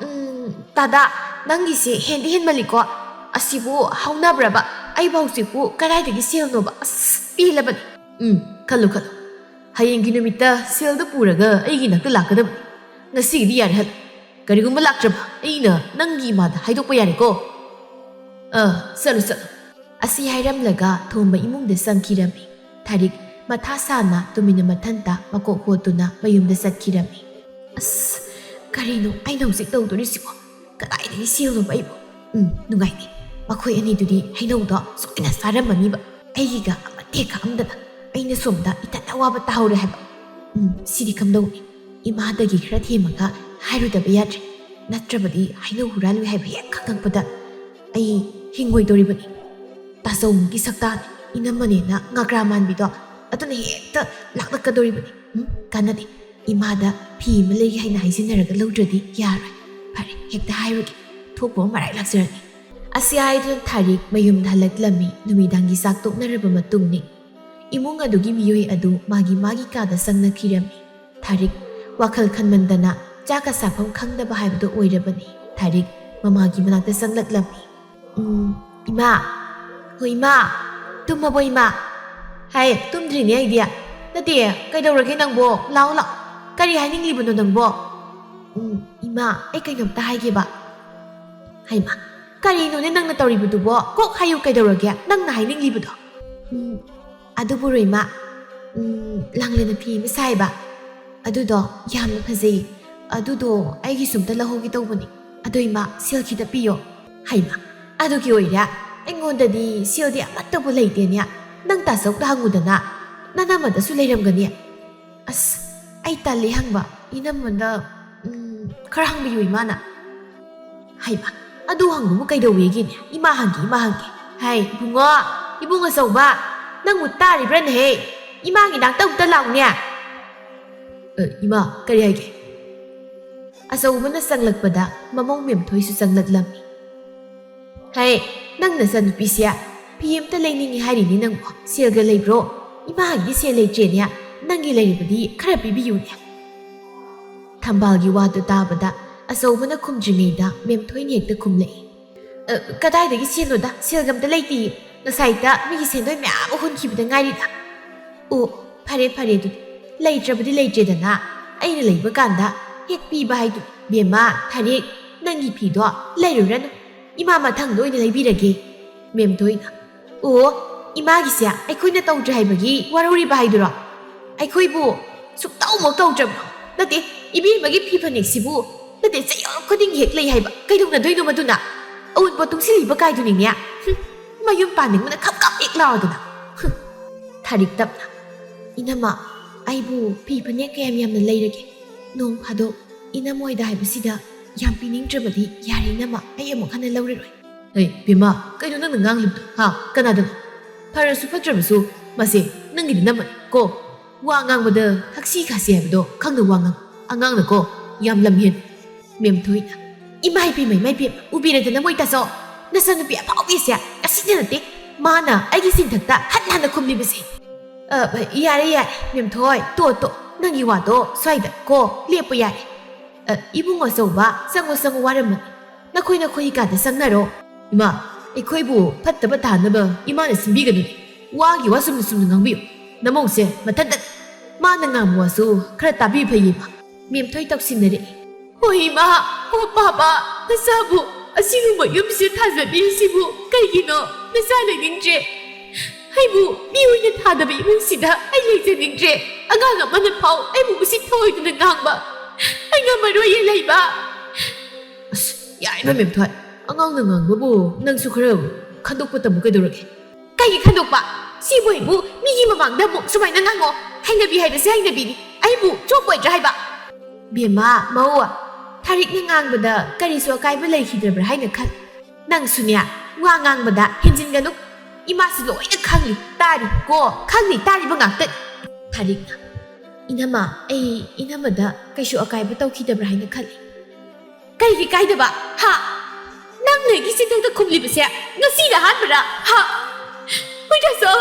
ꯎꯝ, ꯇꯥꯗꯥ, ꯅꯪꯒꯤꯁꯦ ꯍꯦꯟꯗꯤ ꯍꯦꯟꯃꯜꯂꯤꯀꯣ꯫ ꯑꯁꯤꯕꯨ ꯍꯧꯅꯕ꯭ꯔꯕ? ꯑꯩꯕꯨ ꯍꯧꯖꯤꯛꯄꯨ ꯀꯗꯥꯏꯗꯒꯤ ꯁꯦꯜꯅꯣꯕ? ꯑꯁ, ꯄꯦꯜꯂꯕꯅꯤ꯫" "ꯎꯝ, ꯈꯜꯂꯨ, ꯈꯜꯂꯨ꯫ ꯍꯌꯦꯡꯒꯤ ꯅꯨꯃꯤꯠꯇ ꯁꯦꯜꯗꯨ ꯄꯨꯔꯒ ꯑꯩꯒꯤ ꯅꯥꯛꯇ ꯂꯥꯛꯀꯗꯕꯅꯤ꯫ ꯉꯁꯤꯒꯤꯗꯤ ꯌꯥꯔꯦ, ꯍꯜꯂꯨ꯫ ꯀꯔꯤꯒꯨꯝꯕ ꯂꯥꯛꯇ꯭ꯔꯕ, ꯑꯩꯅ ꯅꯪꯒꯤ ꯏꯃꯥꯗ ꯍꯥꯏꯗꯣꯛꯄ ꯌꯥꯔꯦꯀꯣ꯫ ꯑꯥ, ꯆꯠꯂꯨ, ꯆꯠꯂꯨ꯫" ꯑꯁꯤ ꯍꯥꯏꯔꯝꯂꯒ ꯊꯣꯝꯕ ꯏꯃꯨꯡꯗ ꯆꯪꯈꯤꯔꯝꯃꯤ꯫ ꯊꯥꯔꯤꯛ ꯃꯊꯥ ꯁꯥꯅ ꯇꯨꯃꯤꯟꯅ ꯃꯊꯟꯇ ꯃꯀꯣꯛ ꯍꯣꯠꯇꯨꯅ ꯃꯌꯨꯝꯗ ꯆꯠꯈꯤꯔꯝꯃꯤ꯫ "ꯑꯁ, ꯀꯔꯤꯅꯣ ꯑꯩꯅ ꯍꯧꯖꯤꯛ ꯇꯧꯗꯣꯔꯤꯁꯤꯕꯣ? ꯀꯗꯥꯏꯗꯒꯤ ꯁꯦꯜꯅꯣꯕ ꯑꯩꯕꯣ? ꯎꯝ, ꯅꯨꯡꯉꯥꯏꯇꯦ꯫ ꯃꯈꯣꯏ ꯑꯅꯤꯗꯨꯗꯤ ꯍꯩꯅꯧꯗꯣ ꯁꯣꯏꯅ ꯆꯥꯔꯝꯃꯅꯤꯕ꯫ ꯑꯩꯒꯤꯒ ꯑꯃꯠꯇ ꯍꯦꯛ ꯈꯥꯛꯑꯝꯗꯅ ꯑꯩꯅ ꯁꯣꯝꯗ ꯏꯊꯟꯗ ꯑꯋꯥꯕ ꯇꯥꯍꯧꯔꯦ ꯍꯥꯏꯕ꯫ ꯎꯝ, ꯁꯤꯗꯤ ꯀꯝꯗꯧꯅꯤ? ꯏꯃꯥꯗꯒꯤ ꯈꯔ ꯊꯦꯝꯃꯒ ꯍꯥꯏꯔꯨꯗꯕ ꯌꯥꯗ꯭ꯔꯦ꯫ ꯅꯠꯇ꯭ꯔꯕꯗꯤ ꯍꯩꯅꯧ ꯍꯨꯔꯥꯜꯂꯨꯏ ꯍꯥꯏꯕ ꯍꯦꯛ ꯈꯪꯉꯛꯄꯗ ꯑꯩ ꯍꯤꯡꯉꯣꯏꯗꯧꯔꯤꯕꯅꯤ꯫ ꯇꯥꯆꯧꯃꯨꯛꯀꯤ ꯁꯛꯇꯥꯅꯤ, ꯏꯅꯝꯃꯅꯦꯅ ꯉꯥꯀ꯭ꯔꯥ ꯃꯥꯟꯕꯤꯗꯣ, ꯑꯗꯨꯅ ꯍꯦꯛꯇ ꯂꯥꯛꯂꯛꯀꯗꯧꯔꯤꯕꯅꯤ꯫ ꯎꯝ, ꯀꯥꯟꯅꯗꯦ꯫ ꯏꯃꯥꯗ ꯐꯤ ꯑꯃ ꯂꯩꯒꯦ ꯍꯥꯏꯅ ꯍꯥꯏꯖꯤꯟꯅꯔꯒ ꯂꯧꯗ꯭ꯔꯗꯤ ꯌꯥꯔꯣꯏ꯫ ꯐꯔꯦ, ꯍꯦꯛꯇ ꯍꯥꯏꯔꯨꯒꯦ꯫ ꯊꯣꯛꯄ ꯑꯃ ꯃꯔꯥꯏ ꯂꯥꯛꯆꯔꯅꯤ꯫" ꯑꯁꯤ ꯍꯥꯏꯗꯨꯅ ꯊꯥꯔꯤꯛ ꯃꯌꯨꯝꯗ ꯍꯜꯂꯛꯂꯝꯃꯤ꯫ ꯅꯨꯃꯤꯗꯥꯡꯒꯤ ꯆꯥꯛ ꯇꯣꯛꯅꯔꯕ ꯃꯇꯨꯡꯅꯤ꯫ ꯏꯃꯨꯡ ꯑꯗꯨꯒꯤ ꯃꯤꯑꯣꯏ ꯑꯗꯨ ꯃꯥꯒꯤ ꯃꯥꯒꯤ ꯀꯥꯗ ꯆꯪꯅꯈꯤꯔꯝꯃꯤ꯫ ꯊꯥꯔꯤꯛ ꯋꯥꯈꯜ ꯈꯟꯃꯟꯗꯅ ꯆꯥꯛꯀ ꯆꯥꯐꯝ ꯈꯪꯗꯕ ꯍꯥꯏꯕꯗꯨ ꯑꯣꯏꯔꯕꯅꯤ꯫ ꯊꯥꯔꯤꯛ ꯃꯃꯥꯒꯤ ꯃꯅꯥꯛꯇ ꯆꯪꯂꯛꯂꯝꯃꯤ꯫ "ꯎꯝ, ꯏꯃꯥ꯫ ꯍꯣ, ꯏꯃꯥ꯫ ꯇꯨꯝꯃꯕꯣ, ꯏꯃꯥ?" "ꯍꯥꯏ, ꯇꯨꯝꯗ꯭ꯔꯤꯅꯦ ꯑꯩꯗꯤ꯫ ꯅꯠꯇꯦ, ꯀꯩꯗꯧꯔꯒꯦ ꯅꯪꯕꯣ? ꯂꯥꯛꯑꯣ, ꯂꯥꯛꯑꯣ꯫ ꯀꯔꯤ ꯍꯥꯏꯅꯤꯡꯂꯤꯕꯅꯣ ꯅꯪꯕꯣ?" "ꯎꯝ, ꯏꯃꯥ, ꯑꯩ ꯀꯩꯅꯣꯝꯇ ꯍꯥꯏꯒꯦꯕ꯫" "ꯍꯩꯃꯥ, ꯀꯔꯤꯅꯣꯅꯦ ꯅꯪꯅ ꯇꯧꯔꯤꯕꯗꯨꯕꯣ? ꯀꯣꯛ ꯍꯥꯏꯌꯨ, ꯀꯩꯗꯧꯔꯒꯦ ꯅꯪꯅ ꯍꯥꯏꯅꯤꯡꯂꯤꯕꯗꯣ?" "ꯎꯝ, ꯑꯗꯨꯕꯨꯔꯣ ꯏꯃꯥ, ꯎꯝ, ꯂꯥꯡꯂꯦꯟꯅ ꯐꯤ ꯑꯃ ꯁꯥꯏꯕ꯫ ꯑꯗꯨꯗꯣ ꯌꯥꯝꯅ ꯐꯖꯩ꯫ ꯑꯗꯨꯗꯣ ꯑꯩꯒꯤꯁꯨ ꯑꯝꯇ ꯂꯧꯍꯧꯒꯦ ꯇꯧꯕꯅꯤ꯫ ꯑꯗꯣ ꯏꯃꯥ, ꯁꯦꯜ ꯈꯤꯇ ꯄꯤꯌꯣ꯫" "ꯍꯩꯃꯥ, ꯑꯗꯨꯒꯤ ꯑꯣꯏꯔꯦ? ꯑꯩꯉꯣꯟꯗꯗꯤ ꯁꯦꯜꯗꯤ ꯑꯃꯠꯇꯕꯨ ꯂꯩꯇꯦꯅꯦ꯫ ꯅꯪ ꯇꯥꯆꯧꯗ ꯍꯪꯉꯨꯗꯅ, ꯅꯅꯝꯃꯗꯁꯨ ꯂꯩꯔꯝꯒꯅꯤ꯫" "ꯑꯁ, ꯑꯩ ꯇꯜꯂꯤ ꯍꯪꯕ꯫ ꯏꯅꯝꯃꯗ, ꯎꯝ, ꯈꯔ ꯍꯪꯕꯤꯌꯨ ꯏꯃꯥꯅ꯫" "ꯍꯩꯃꯥ, ꯑꯗꯨ ꯍꯪꯕꯕꯨ ꯀꯩꯗꯧꯋꯦꯒꯦꯅꯦ? ꯏꯃꯥ ꯍꯪꯒꯦ, ꯏꯃꯥ ꯍꯪꯒꯦ꯫ ꯍꯥꯏ, ꯏꯕꯨꯡꯉꯣ, ꯏꯕꯨꯡ ꯑꯆꯧꯕ, ꯅꯪꯕꯨ ꯇꯥꯔꯤꯕ꯭ꯔꯥꯅꯦꯍꯦ? ꯏꯃꯥꯒꯤ ꯅꯥꯛꯇ ꯑꯃꯨꯛꯇ ꯂꯥꯛꯎꯅꯦ꯫" "ꯑ, ꯏꯃꯥ, ꯀꯔꯤ ꯍꯥꯏꯒꯦ?" ꯑꯆꯧꯕꯅ ꯆꯪꯂꯛꯄꯗ ꯃꯃꯧ ꯃꯦꯝꯊꯣꯏꯁꯨ ꯆꯪꯂꯛꯂꯝꯃꯤ꯫ "ꯍꯩ, ꯅꯪ ꯅꯆꯟꯅꯨꯄꯤꯁꯦ ꯐꯤ ꯑꯝꯇ ꯂꯩꯅꯤꯡꯉꯤ ꯍꯥꯏꯔꯤꯅꯤ ꯅꯪꯕꯣ꯫ ꯁꯦꯜꯒ ꯂꯩꯕ꯭ꯔꯣ? ꯏꯃꯥꯒꯤꯗꯤ ꯁꯦꯜ ꯂꯩꯇ꯭ꯔꯦꯅꯦ꯫ ꯅꯪꯒꯤ ꯂꯩꯔꯕꯗꯤ ꯈꯔ ꯄꯤꯕꯤꯌꯨꯅꯦ꯫" ꯊꯝꯕꯥꯜꯒꯤ ꯋꯥꯗꯨ ꯇꯥꯕꯗ ꯑꯆꯧꯕꯅ ꯈꯨꯝꯗ꯭ꯔꯤꯉꯩꯗ ꯃꯦꯝꯊꯣꯏꯅ ꯍꯦꯛꯇ ꯈꯨꯝꯂꯛꯏ꯫ "ꯑ, ꯀꯗꯥꯏꯗꯒꯤ ꯁꯦꯜꯅꯣꯗ? ꯁꯦꯜꯒ ꯑꯝꯇ ꯂꯩꯇꯦ꯫ ꯉꯁꯥꯏꯇ ꯃꯤꯒꯤ ꯁꯦꯟꯗꯣꯏ ꯃꯌꯥꯝ ꯑꯃ ꯍꯨꯟꯈꯤꯕꯗ ꯉꯥꯏꯔꯤꯗ꯫" "ꯑꯣ, ꯐꯔꯦ, ꯐꯔꯦ ꯑꯗꯨꯗꯤ꯫ ꯂꯩꯇ꯭ꯔꯕꯗꯤ ꯂꯩꯇ꯭ꯔꯦꯗꯅ꯫ ꯑꯩꯅ ꯂꯩꯕ ꯀꯥꯟꯗ ꯍꯦꯛ ꯄꯤꯕ ꯍꯥꯏꯗꯨ꯫ ꯕꯦꯝꯃ, ꯊꯥꯔꯤꯛ, ꯅꯪꯒꯤ ꯐꯤꯗꯣ ꯂꯩꯔꯨꯔꯅꯨ꯫ ꯏꯃꯥ ꯃꯊꯪꯗ ꯑꯣꯏꯅ ꯂꯩꯕꯤꯔꯒꯦ꯫" ꯃꯦꯝꯊꯣꯏꯅ, "ꯑꯣ, ꯏꯃꯥꯒꯤꯁꯦ ꯑꯩꯈꯣꯏꯅ ꯇꯧꯗ꯭ꯔꯦ ꯍꯥꯏꯕꯒꯤ ꯋꯥꯔꯧꯔꯤꯕ ꯍꯥꯏꯗꯨꯔꯣ? ꯑꯩꯈꯣꯏꯕꯨ ꯁꯨꯛꯇꯧꯃꯛ ꯇꯧꯗ꯭ꯔꯕ꯭ꯔꯣ? ꯅꯠꯇꯦ, ꯏꯕꯦꯝꯃꯒꯤ ꯐꯤ ꯐꯅꯦꯛꯁꯤꯕꯨ, ꯅꯠꯇꯦ, ꯆꯌꯣꯜ ꯈꯨꯗꯤꯡꯒꯤ ꯍꯦꯛ ꯂꯩ ꯍꯥꯏꯕ꯫ ꯀꯩꯗꯧꯅꯗꯣꯏꯅꯣ ꯃꯗꯨꯅ? ꯑꯎꯟꯄꯣꯠ ꯇꯨꯡꯁꯤꯜꯂꯤꯕ ꯀꯥꯏꯗꯨꯅꯤꯅꯦ꯫ ꯍꯨꯝ, ꯃꯌꯨꯝ ꯄꯥꯟꯅꯤꯡꯕꯅ ꯈꯞ ꯈꯞ ꯍꯦꯛ ꯂꯥꯎꯗꯅ꯫" ꯍꯨꯝ, ꯊꯥꯔꯤꯛ ꯇꯞꯅ, "ꯏꯅꯝꯃ, ꯑꯩꯕꯨ ꯐꯤ ꯐꯅꯦꯛ ꯀꯌꯥꯝ ꯌꯥꯝꯅ ꯂꯩꯔꯒꯦ? ꯅꯣꯡ ꯐꯥꯗꯣꯛ ꯏꯅꯝꯃꯣꯏꯗ ꯍꯥꯏꯕꯁꯤꯗ ꯌꯥꯝ ꯄꯤꯅꯤꯡꯗ꯭ꯔꯕꯗꯤ ꯌꯥꯔꯦ ꯏꯅꯝꯃ, ꯑꯩ ꯑꯃꯨꯛ ꯍꯟꯅ ꯂꯧꯔꯔꯣꯏ꯫" "ꯍꯩ, ꯕꯦꯝꯃ, ꯀꯩꯅꯣ ꯅꯪꯅ ꯉꯥꯡꯂꯤꯕꯗꯣ? ꯍꯥ? ꯀꯅꯥꯗꯅꯣ? ꯐꯔꯁꯨ ꯐꯠꯇ꯭ꯔꯕꯁꯨ ꯃꯁꯦ ꯅꯪꯒꯤ ꯅꯅꯝꯃꯅꯤ ꯀꯣ꯫ ꯋꯥ ꯉꯥꯡꯕꯗ ꯊꯛꯁꯤ ꯈꯥꯁꯤ ꯍꯥꯏꯕꯗꯣ ꯈꯪꯅ ꯋꯥ ꯉꯥꯡ꯫ ꯑꯉꯥꯡꯅꯀꯣ ꯌꯥꯝ ꯂꯝꯍꯦꯟ꯫" ꯃꯦꯝꯊꯣꯏꯅ, "ꯏꯃꯥ ꯏꯄꯦꯝꯃ, ꯏꯃꯥ ꯏꯄꯦꯝꯃ, ꯎꯕꯤꯔꯦꯗꯅ ꯃꯣꯏ ꯇꯥꯆꯧ? ꯅꯆꯟꯅꯨꯄꯤ ꯑꯐꯥꯎꯕꯤꯁꯦ ꯉꯁꯤꯗ ꯅꯠꯇꯦ, ꯃꯥꯅ ꯑꯩꯒꯤ ꯆꯤꯟꯊꯛꯇ ꯍꯟꯅ ꯍꯟꯅ ꯈꯨꯝꯂꯤꯕꯁꯦ꯫" ꯑ, ꯌꯥꯔꯦ, ꯌꯥꯔꯦ, ꯃꯦꯝꯊꯣꯏ, ꯇꯣ, ꯇꯣ, ꯅꯪꯒꯤ ꯋꯥꯗꯣ ꯁ꯭ꯋꯥꯏꯗ ꯀꯣ ꯂꯦꯞꯄꯣ ꯌꯥꯔꯦ꯫ ꯑ, ꯏꯕꯨꯡ ꯑꯆꯧꯕ, ꯆꯪꯉꯣ, ꯆꯪꯉꯣ, ꯋꯥꯔꯝꯃꯅꯤ꯫ ꯅꯈꯣꯏ, ꯅꯈꯣꯏꯒꯤ ꯀꯥꯗ ꯆꯪꯅꯔꯣ꯫ ꯏꯃꯥ, ꯑꯩꯈꯣꯏꯕꯨ ꯐꯠꯇꯕ ꯇꯥꯅꯕ ꯏꯃꯥꯅ ꯁꯤꯟꯕꯤꯒꯅꯨ꯫ ꯋꯥꯒꯤ ꯋꯥ ꯆꯨꯝꯅ ꯆꯨꯝꯅ ꯉꯥꯡꯕꯤꯌꯨ꯫ ꯅꯃꯧꯁꯦ ꯃꯊꯟꯇ ꯃꯥꯅ ꯉꯥꯡꯕ ꯋꯥꯁꯨ ꯈꯔ ꯇꯥꯕꯤꯌꯨ ꯐꯩꯌꯦ, ꯏꯃꯥ꯫ ꯃꯦꯝꯊꯣꯏ ꯇꯧꯁꯤꯟꯅꯔꯛꯏ꯫ ꯍꯣꯏ ꯏꯃꯥ, ꯍꯣ ꯄꯥꯕ, ꯅꯆꯥꯕꯨ ꯑꯁꯤꯒꯨꯝꯕ ꯌꯨꯝꯁꯤꯗ ꯊꯥꯖꯕꯤꯔꯤꯁꯤꯕꯨ ꯀꯩꯒꯤꯅꯣ? ꯅꯆꯥ ꯂꯩꯅꯤꯡꯗ꯭ꯔꯦ꯫ ꯑꯩꯕꯨ ꯃꯤ ꯑꯣꯏꯅ ꯊꯥꯗꯕ ꯏꯃꯨꯡꯁꯤꯗ ꯑꯩ ꯂꯩꯖꯅꯤꯡꯗ꯭ꯔꯦ꯫ ꯑꯉꯥꯡ ꯑꯃꯅ ꯐꯥꯎ ꯑꯩꯕꯨ ꯎꯁꯤꯠ ꯊꯑꯣꯏꯗꯅ ꯉꯥꯡꯕ꯫ ꯑꯩ ꯉꯝꯃꯔꯣꯏꯌꯦ ꯂꯩꯕ꯫ ꯑꯁ, ꯌꯥꯏꯃ ꯃꯦꯝꯊꯣꯏ, ꯑꯉꯥꯡꯅ ꯉꯥꯡꯕꯕꯨ ꯅꯪꯁꯨ ꯈꯔ ꯈꯟꯗꯣꯛꯄ ꯇꯝꯃꯨ ꯀꯩꯗꯧꯔꯒꯦ? ꯀꯩꯒꯤ ꯈꯟꯗꯣꯛꯄ? ꯁꯤꯕꯨ ꯑꯩꯕꯨ ꯃꯤꯒꯤ ꯃꯃꯥꯡꯗ ꯑꯃꯨꯛ ꯁꯨꯃꯥꯏꯅ ꯉꯥꯡꯉꯣ? ꯍꯩꯅꯕꯤ ꯍꯥꯏꯕꯁꯦ ꯍꯩꯅꯕꯤꯅꯤ꯫ ꯑꯩꯕꯨ ꯆꯣꯞꯄꯣꯏꯗ꯭ꯔꯥ ꯍꯥꯏꯕ? ꯕꯦꯝꯃ, ꯃꯧ, ꯊꯥꯔꯤꯛꯅ ꯉꯥꯡꯕꯗ ꯀꯔꯤꯁꯨ ꯑꯀꯥꯏꯕ ꯂꯩꯈꯤꯗ꯭ꯔꯕ꯭ꯔꯥ ꯍꯥꯏꯅ ꯈꯜ꯫ ꯅꯪꯁꯨꯅꯦ, ꯋꯥ ꯉꯥꯡꯕꯗ ꯍꯦꯟꯖꯤꯟꯒꯅꯨ꯫ ꯏꯃꯥꯁꯨ ꯂꯣꯏꯅ ꯈꯪꯂꯤ, ꯇꯥꯔꯤ ꯀꯣ, ꯈꯪꯂꯤ, ꯇꯥꯔꯤꯕ ꯉꯥꯛꯇꯅꯤ꯫ ꯊꯥꯔꯤꯛꯅ, ꯏꯅꯝꯃ, ꯑꯩ ꯏꯅꯝꯃꯗ ꯀꯩꯁꯨ ꯑꯀꯥꯏꯕ ꯇꯧꯈꯤꯗꯕ꯭ꯔꯥ ꯍꯥꯏꯅ ꯈꯜꯂꯤ꯫ ꯀꯩꯒꯤ ꯀꯥꯏꯗꯕ? ꯍꯥ? ꯅꯪꯅ ꯑꯩꯒꯤ ꯆꯤꯟꯊꯛꯇ ꯈꯨꯝꯂꯤꯕꯁꯦ ꯉꯁꯤꯅ ꯑꯍꯥꯟꯕꯔꯥ? ꯍꯥ? ꯍꯣꯏ, ꯗꯥꯁꯣ꯫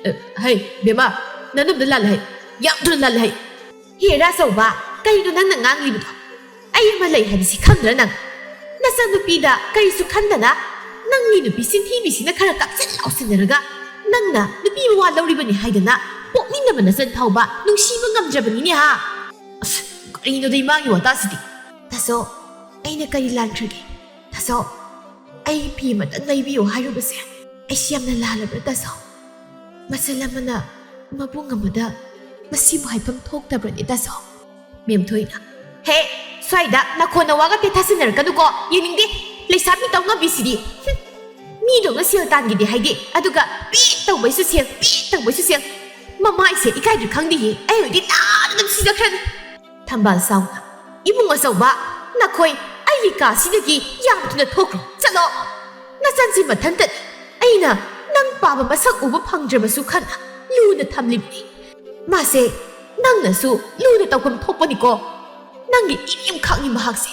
ꯑ, ꯍꯩ, ꯕꯦꯝꯃ, ꯅꯅꯝꯗ ꯂꯥꯜꯂꯦ ꯍꯩ꯫ ꯌꯥꯝ ꯊꯨꯅ ꯂꯥꯜꯂꯦ ꯍꯩ꯫ ꯍꯦ, ꯔꯥꯆꯧꯕ, ꯀꯔꯤꯅꯣ ꯅꯪꯅ ꯉꯥꯡꯂꯤꯕꯗꯣ? ꯑꯩ ꯑꯃ ꯂꯩ ꯍꯥꯏꯕꯁꯤ ꯈꯪꯗ꯭ꯔꯥ ꯅꯪ? ꯅꯆꯟꯅꯨꯄꯤꯗ ꯀꯔꯤꯁꯨ ꯈꯟꯗꯅ ꯅꯪꯒꯤ ꯅꯨꯄꯤ ꯆꯤꯟꯊꯤꯕꯤꯁꯤꯅ ꯈꯔ ꯀꯥꯞꯁꯤꯟ ꯂꯥꯎꯁꯤꯟꯅꯔꯒ ꯅꯪꯅ ꯅꯨꯄꯤ ꯃꯋꯥ ꯂꯧꯔꯤꯕꯅꯤ ꯍꯥꯏꯗꯅ ꯄꯣꯛꯃꯤꯟꯅꯕ ꯅꯆꯟ ꯐꯥꯎꯕ ꯅꯨꯡꯁꯤꯕ ꯉꯝꯗ꯭ꯔꯕꯅꯤꯅꯦ ꯍꯥ? ꯑꯁ, ꯀꯔꯤꯅꯣꯗ ꯏꯃꯥꯒꯤ ꯋꯥꯇꯥꯁꯤꯗꯤ? ꯇꯥꯆꯧ, ꯑꯩꯅ ꯀꯔꯤ ꯂꯥꯟꯈ꯭ꯔꯒꯦ? ꯇꯥꯆꯧ, ꯑꯩ ꯐꯤ ꯑꯃꯇꯪ ꯂꯩꯕꯤꯌꯨ ꯍꯥꯏꯔꯨꯕꯁꯦ ꯑꯩꯁꯤ ꯌꯥꯝꯅ ꯂꯥꯜꯂꯕ꯭ꯔꯥ ꯇꯥꯆꯧ? ꯃꯆꯜ ꯑꯃꯅ ꯃꯕꯨꯡ ꯑꯃꯗ ꯃꯁꯤꯕꯨ ꯍꯥꯏꯐꯝ ꯊꯣꯛꯇꯕ꯭ꯔꯅꯦ ꯇꯥꯆꯧ? ꯃꯦꯝꯊꯣꯏꯅ, ꯍꯦ, ꯁ꯭ꯋꯥꯏꯗ ꯅꯈꯣꯟ ꯅꯋꯥꯒ ꯇꯦꯊꯥꯁꯤꯟꯅꯔꯛꯀꯅꯨꯀꯣ, ꯌꯦꯡꯅꯤꯡꯗꯦ꯫ ꯂꯩꯁꯥꯕꯤ ꯇꯧꯉꯝꯕꯤꯁꯤꯗꯤ꯫ ꯍꯨꯝ, ꯃꯤꯗꯧꯅ ꯁꯦꯜ ꯇꯥꯟꯈꯤꯗꯦ ꯍꯥꯏꯗꯤ, ꯑꯗꯨꯒ ꯄꯦ ꯇꯧꯕꯩꯁꯨ ꯁꯦꯜ, ꯄꯦ ꯇꯧꯕꯩꯁꯨ ꯁꯦꯜ꯫ ꯃꯃꯥꯏꯁꯦ ꯏꯀꯥꯏꯕ ꯈꯪꯗꯦꯌꯦ, ꯑꯩ ꯑꯣꯏꯗꯤ ꯅꯥꯟꯅ ꯑꯗꯨꯝ ꯁꯤꯖꯈ꯭ꯔꯅꯤ꯫ ꯊꯝꯕꯥꯜ ꯁꯥꯎꯅ, ꯏꯕꯨꯡ ꯑꯆꯧꯕ, ꯅꯈꯣꯏ ꯑꯩꯒꯤ ꯀꯥꯁꯤꯗꯒꯤ ꯌꯥꯝ ꯊꯨꯅ ꯊꯣꯛꯈ꯭ꯔꯣ, ꯆꯠꯂꯣ꯫ ꯅꯆꯟꯁꯤ ꯃꯊꯟꯇꯅꯤ꯫ ꯑꯩꯅ ꯅꯪ ꯄꯥꯕ ꯃꯁꯛ ꯎꯕ ꯐꯪꯗ꯭ꯔꯕꯁꯨ ꯈꯟꯅ ꯂꯨꯅ ꯊꯝꯂꯤꯕꯅꯤ꯫ ꯃꯥꯁꯦ ꯅꯪꯅꯁꯨ ꯂꯨꯅ ꯇꯧꯐꯝ ꯊꯣꯛꯄꯅꯤꯀꯣ꯫ ꯅꯪꯒꯤ ꯏꯔꯦꯝꯈꯛꯅꯤ ꯃꯍꯥꯛꯁꯦ꯫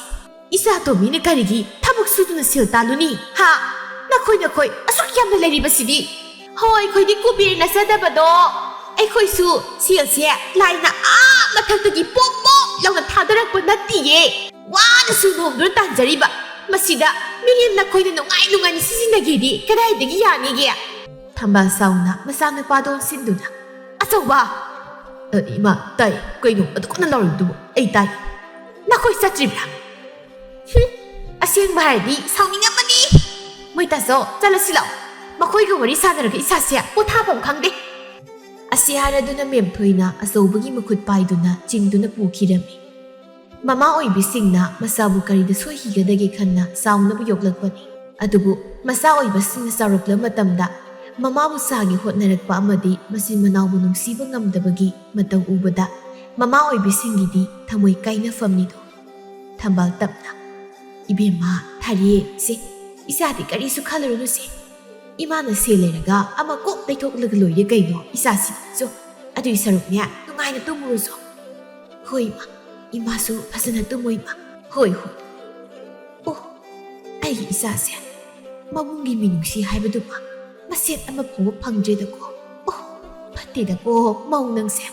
ꯏꯆꯥ ꯇꯣꯝꯕꯤꯅ ꯀꯔꯤꯒꯤ ꯊꯕꯛ ꯁꯨꯗꯨꯅ ꯁꯦꯜ ꯇꯥꯜꯂꯨꯅꯤ? ꯍꯥ? ꯅꯈꯣꯏ, ꯅꯈꯣꯏ ꯑꯁꯨꯛ ꯌꯥꯝꯅ ꯂꯩꯔꯤꯕꯁꯤꯗꯤ꯫ ꯍꯣꯏ, ꯑꯩꯈꯣꯏꯗꯤ ꯀꯨꯕꯦꯔ ꯅꯠꯆꯗꯕꯗꯣ꯫ ꯑꯩꯈꯣꯏꯁꯨ ꯁꯦꯜꯁꯦ ꯂꯥꯏꯅ ꯑꯥ ꯃꯊꯛꯇꯒꯤ ꯄꯣꯞ ꯄꯣꯞ ꯂꯥꯎꯅ ꯊꯥꯗꯔꯛꯄ ꯅꯠꯇꯤꯌꯦ꯫ ꯋꯥꯅꯁꯨ ꯅꯣꯝꯗꯨꯅ ꯇꯥꯟꯖꯔꯤꯕ꯫ ꯃꯁꯤꯗ ꯃꯤꯔꯦꯝ ꯅꯈꯣꯏꯅ ꯅꯨꯡꯉꯥꯏ ꯅꯨꯡꯉꯥꯏꯅ ꯁꯤꯖꯤꯟꯅꯒꯦꯗꯤ ꯀꯗꯥꯏꯗꯒꯤ ꯌꯥꯅꯤꯒꯦ? ꯊꯝꯕꯥꯜ ꯁꯥꯎꯅ ꯃꯆꯥꯅꯨꯄꯥꯗ ꯑꯣꯟꯁꯤꯟꯗꯨꯅ, "ꯑꯆꯧꯕ!" "ꯑ, ꯏꯃꯥ, ꯇꯥꯏ꯫ ꯀꯩꯅꯣ ꯑꯗꯨ ꯀꯟꯅ ꯂꯥꯎꯔꯤꯕꯗꯨꯕꯨ? ꯑꯩ ꯇꯥꯏ꯫ ꯅꯈꯣꯏ ꯆꯠꯇ꯭ꯔꯤꯕ꯭ꯔꯥ?" "ꯍꯨꯝ, ꯑꯁꯦꯡꯕ ꯍꯥꯏꯔꯗꯤ ꯁꯥꯎꯅꯤꯡꯉꯝꯃꯅꯤ꯫ ꯃꯣꯏ ꯇꯥꯆꯧ, ꯆꯠꯂꯁꯤ ꯂꯥꯛꯑꯣ꯫ ꯃꯈꯣꯏꯒ ꯋꯥꯔꯤ ꯁꯥꯟꯅꯔꯒ ꯏꯁꯥꯁꯦ ꯄꯣꯊꯥꯐꯝ ꯈꯪꯗꯦ꯫" ꯑꯁꯤ ꯍꯥꯏꯔꯗꯨꯅ ꯃꯦꯝꯊꯣꯏꯅ ꯑꯆꯧꯕꯒꯤ ꯃꯈꯨꯠ ꯄꯥꯏꯗꯨꯅ ꯆꯤꯡꯗꯨꯅ ꯄꯨꯈꯤꯔꯝꯃꯤ꯫ ꯃꯃꯥ ꯑꯣꯏꯕꯤꯁꯤꯡꯅ ꯃꯆꯥꯕꯨ ꯀꯔꯤꯗ ꯁꯣꯏꯈꯤꯒꯗꯒꯦ ꯈꯟꯅ ꯆꯥꯎꯅꯕ ꯌꯣꯛꯂꯛꯄꯅꯤ꯫ ꯑꯗꯨꯕꯨ ꯃꯆꯥ ꯑꯣꯏꯕꯁꯤꯡꯅ ꯆꯥꯎꯔꯛꯂꯕ ꯃꯇꯝꯗ ꯃꯃꯥꯕꯨ ꯆꯥꯒꯦ ꯍꯣꯠꯅꯔꯛꯄ ꯑꯃꯗꯤ ꯃꯆꯤꯟ ꯃꯅꯥꯎꯕꯨ ꯅꯨꯡꯁꯤꯕ ꯉꯝꯗꯕꯒꯤ ꯃꯇꯧ ꯎꯕꯗ ꯃꯃꯥ ꯑꯣꯏꯕꯤꯁꯤꯡꯒꯤꯗꯤ ꯊꯃꯣꯏ ꯀꯥꯏꯅꯐꯝꯅꯤꯗꯣ꯫ ꯊꯝꯕꯥꯜ ꯇꯞꯅ, "ꯏꯕꯦꯝꯃ ꯊꯥꯔꯤ, ꯁꯦ, ꯏꯆꯥꯗꯤ ꯀꯔꯤꯁꯨ ꯈꯜꯂꯨꯔꯅꯨꯁꯦ꯫ ꯏꯃꯥꯅ ꯁꯦꯜ ꯂꯩꯔꯒ ꯑꯃ ꯀꯣꯛ ꯂꯩꯊꯣꯛꯂꯒ ꯂꯣꯏꯔꯦ ꯀꯩꯅꯣ ꯏꯆꯥꯁꯤꯁꯨ꯫ ꯑꯗꯨꯏ ꯁꯔꯨꯛꯅꯦ ꯅꯨꯡꯉꯥꯏꯅ ꯇꯨꯝꯃꯨꯔꯣꯁꯣ꯫" "ꯍꯣꯏ ꯏꯃꯥ, ꯏꯃꯥꯁꯨ ꯐꯖꯅ ꯇꯨꯝꯃꯣ ꯏꯃꯥ꯫" "ꯍꯣꯏ, ꯍꯣꯏ꯫ ꯑꯣ, ꯑꯩꯒꯤ ꯏꯆꯥꯁꯦ ꯃꯕꯨꯡꯒꯤ ꯃꯤꯅꯨꯡꯁꯤ ꯍꯥꯏꯕꯗꯨꯃ ꯃꯁꯦꯠ ꯑꯃ ꯐꯥꯎꯕ ꯐꯪꯗ꯭ꯔꯦꯗꯀꯣ꯫ ꯑꯣ, ꯐꯠꯇꯦꯗꯀꯣ ꯃꯧ ꯅꯪꯁꯦ꯫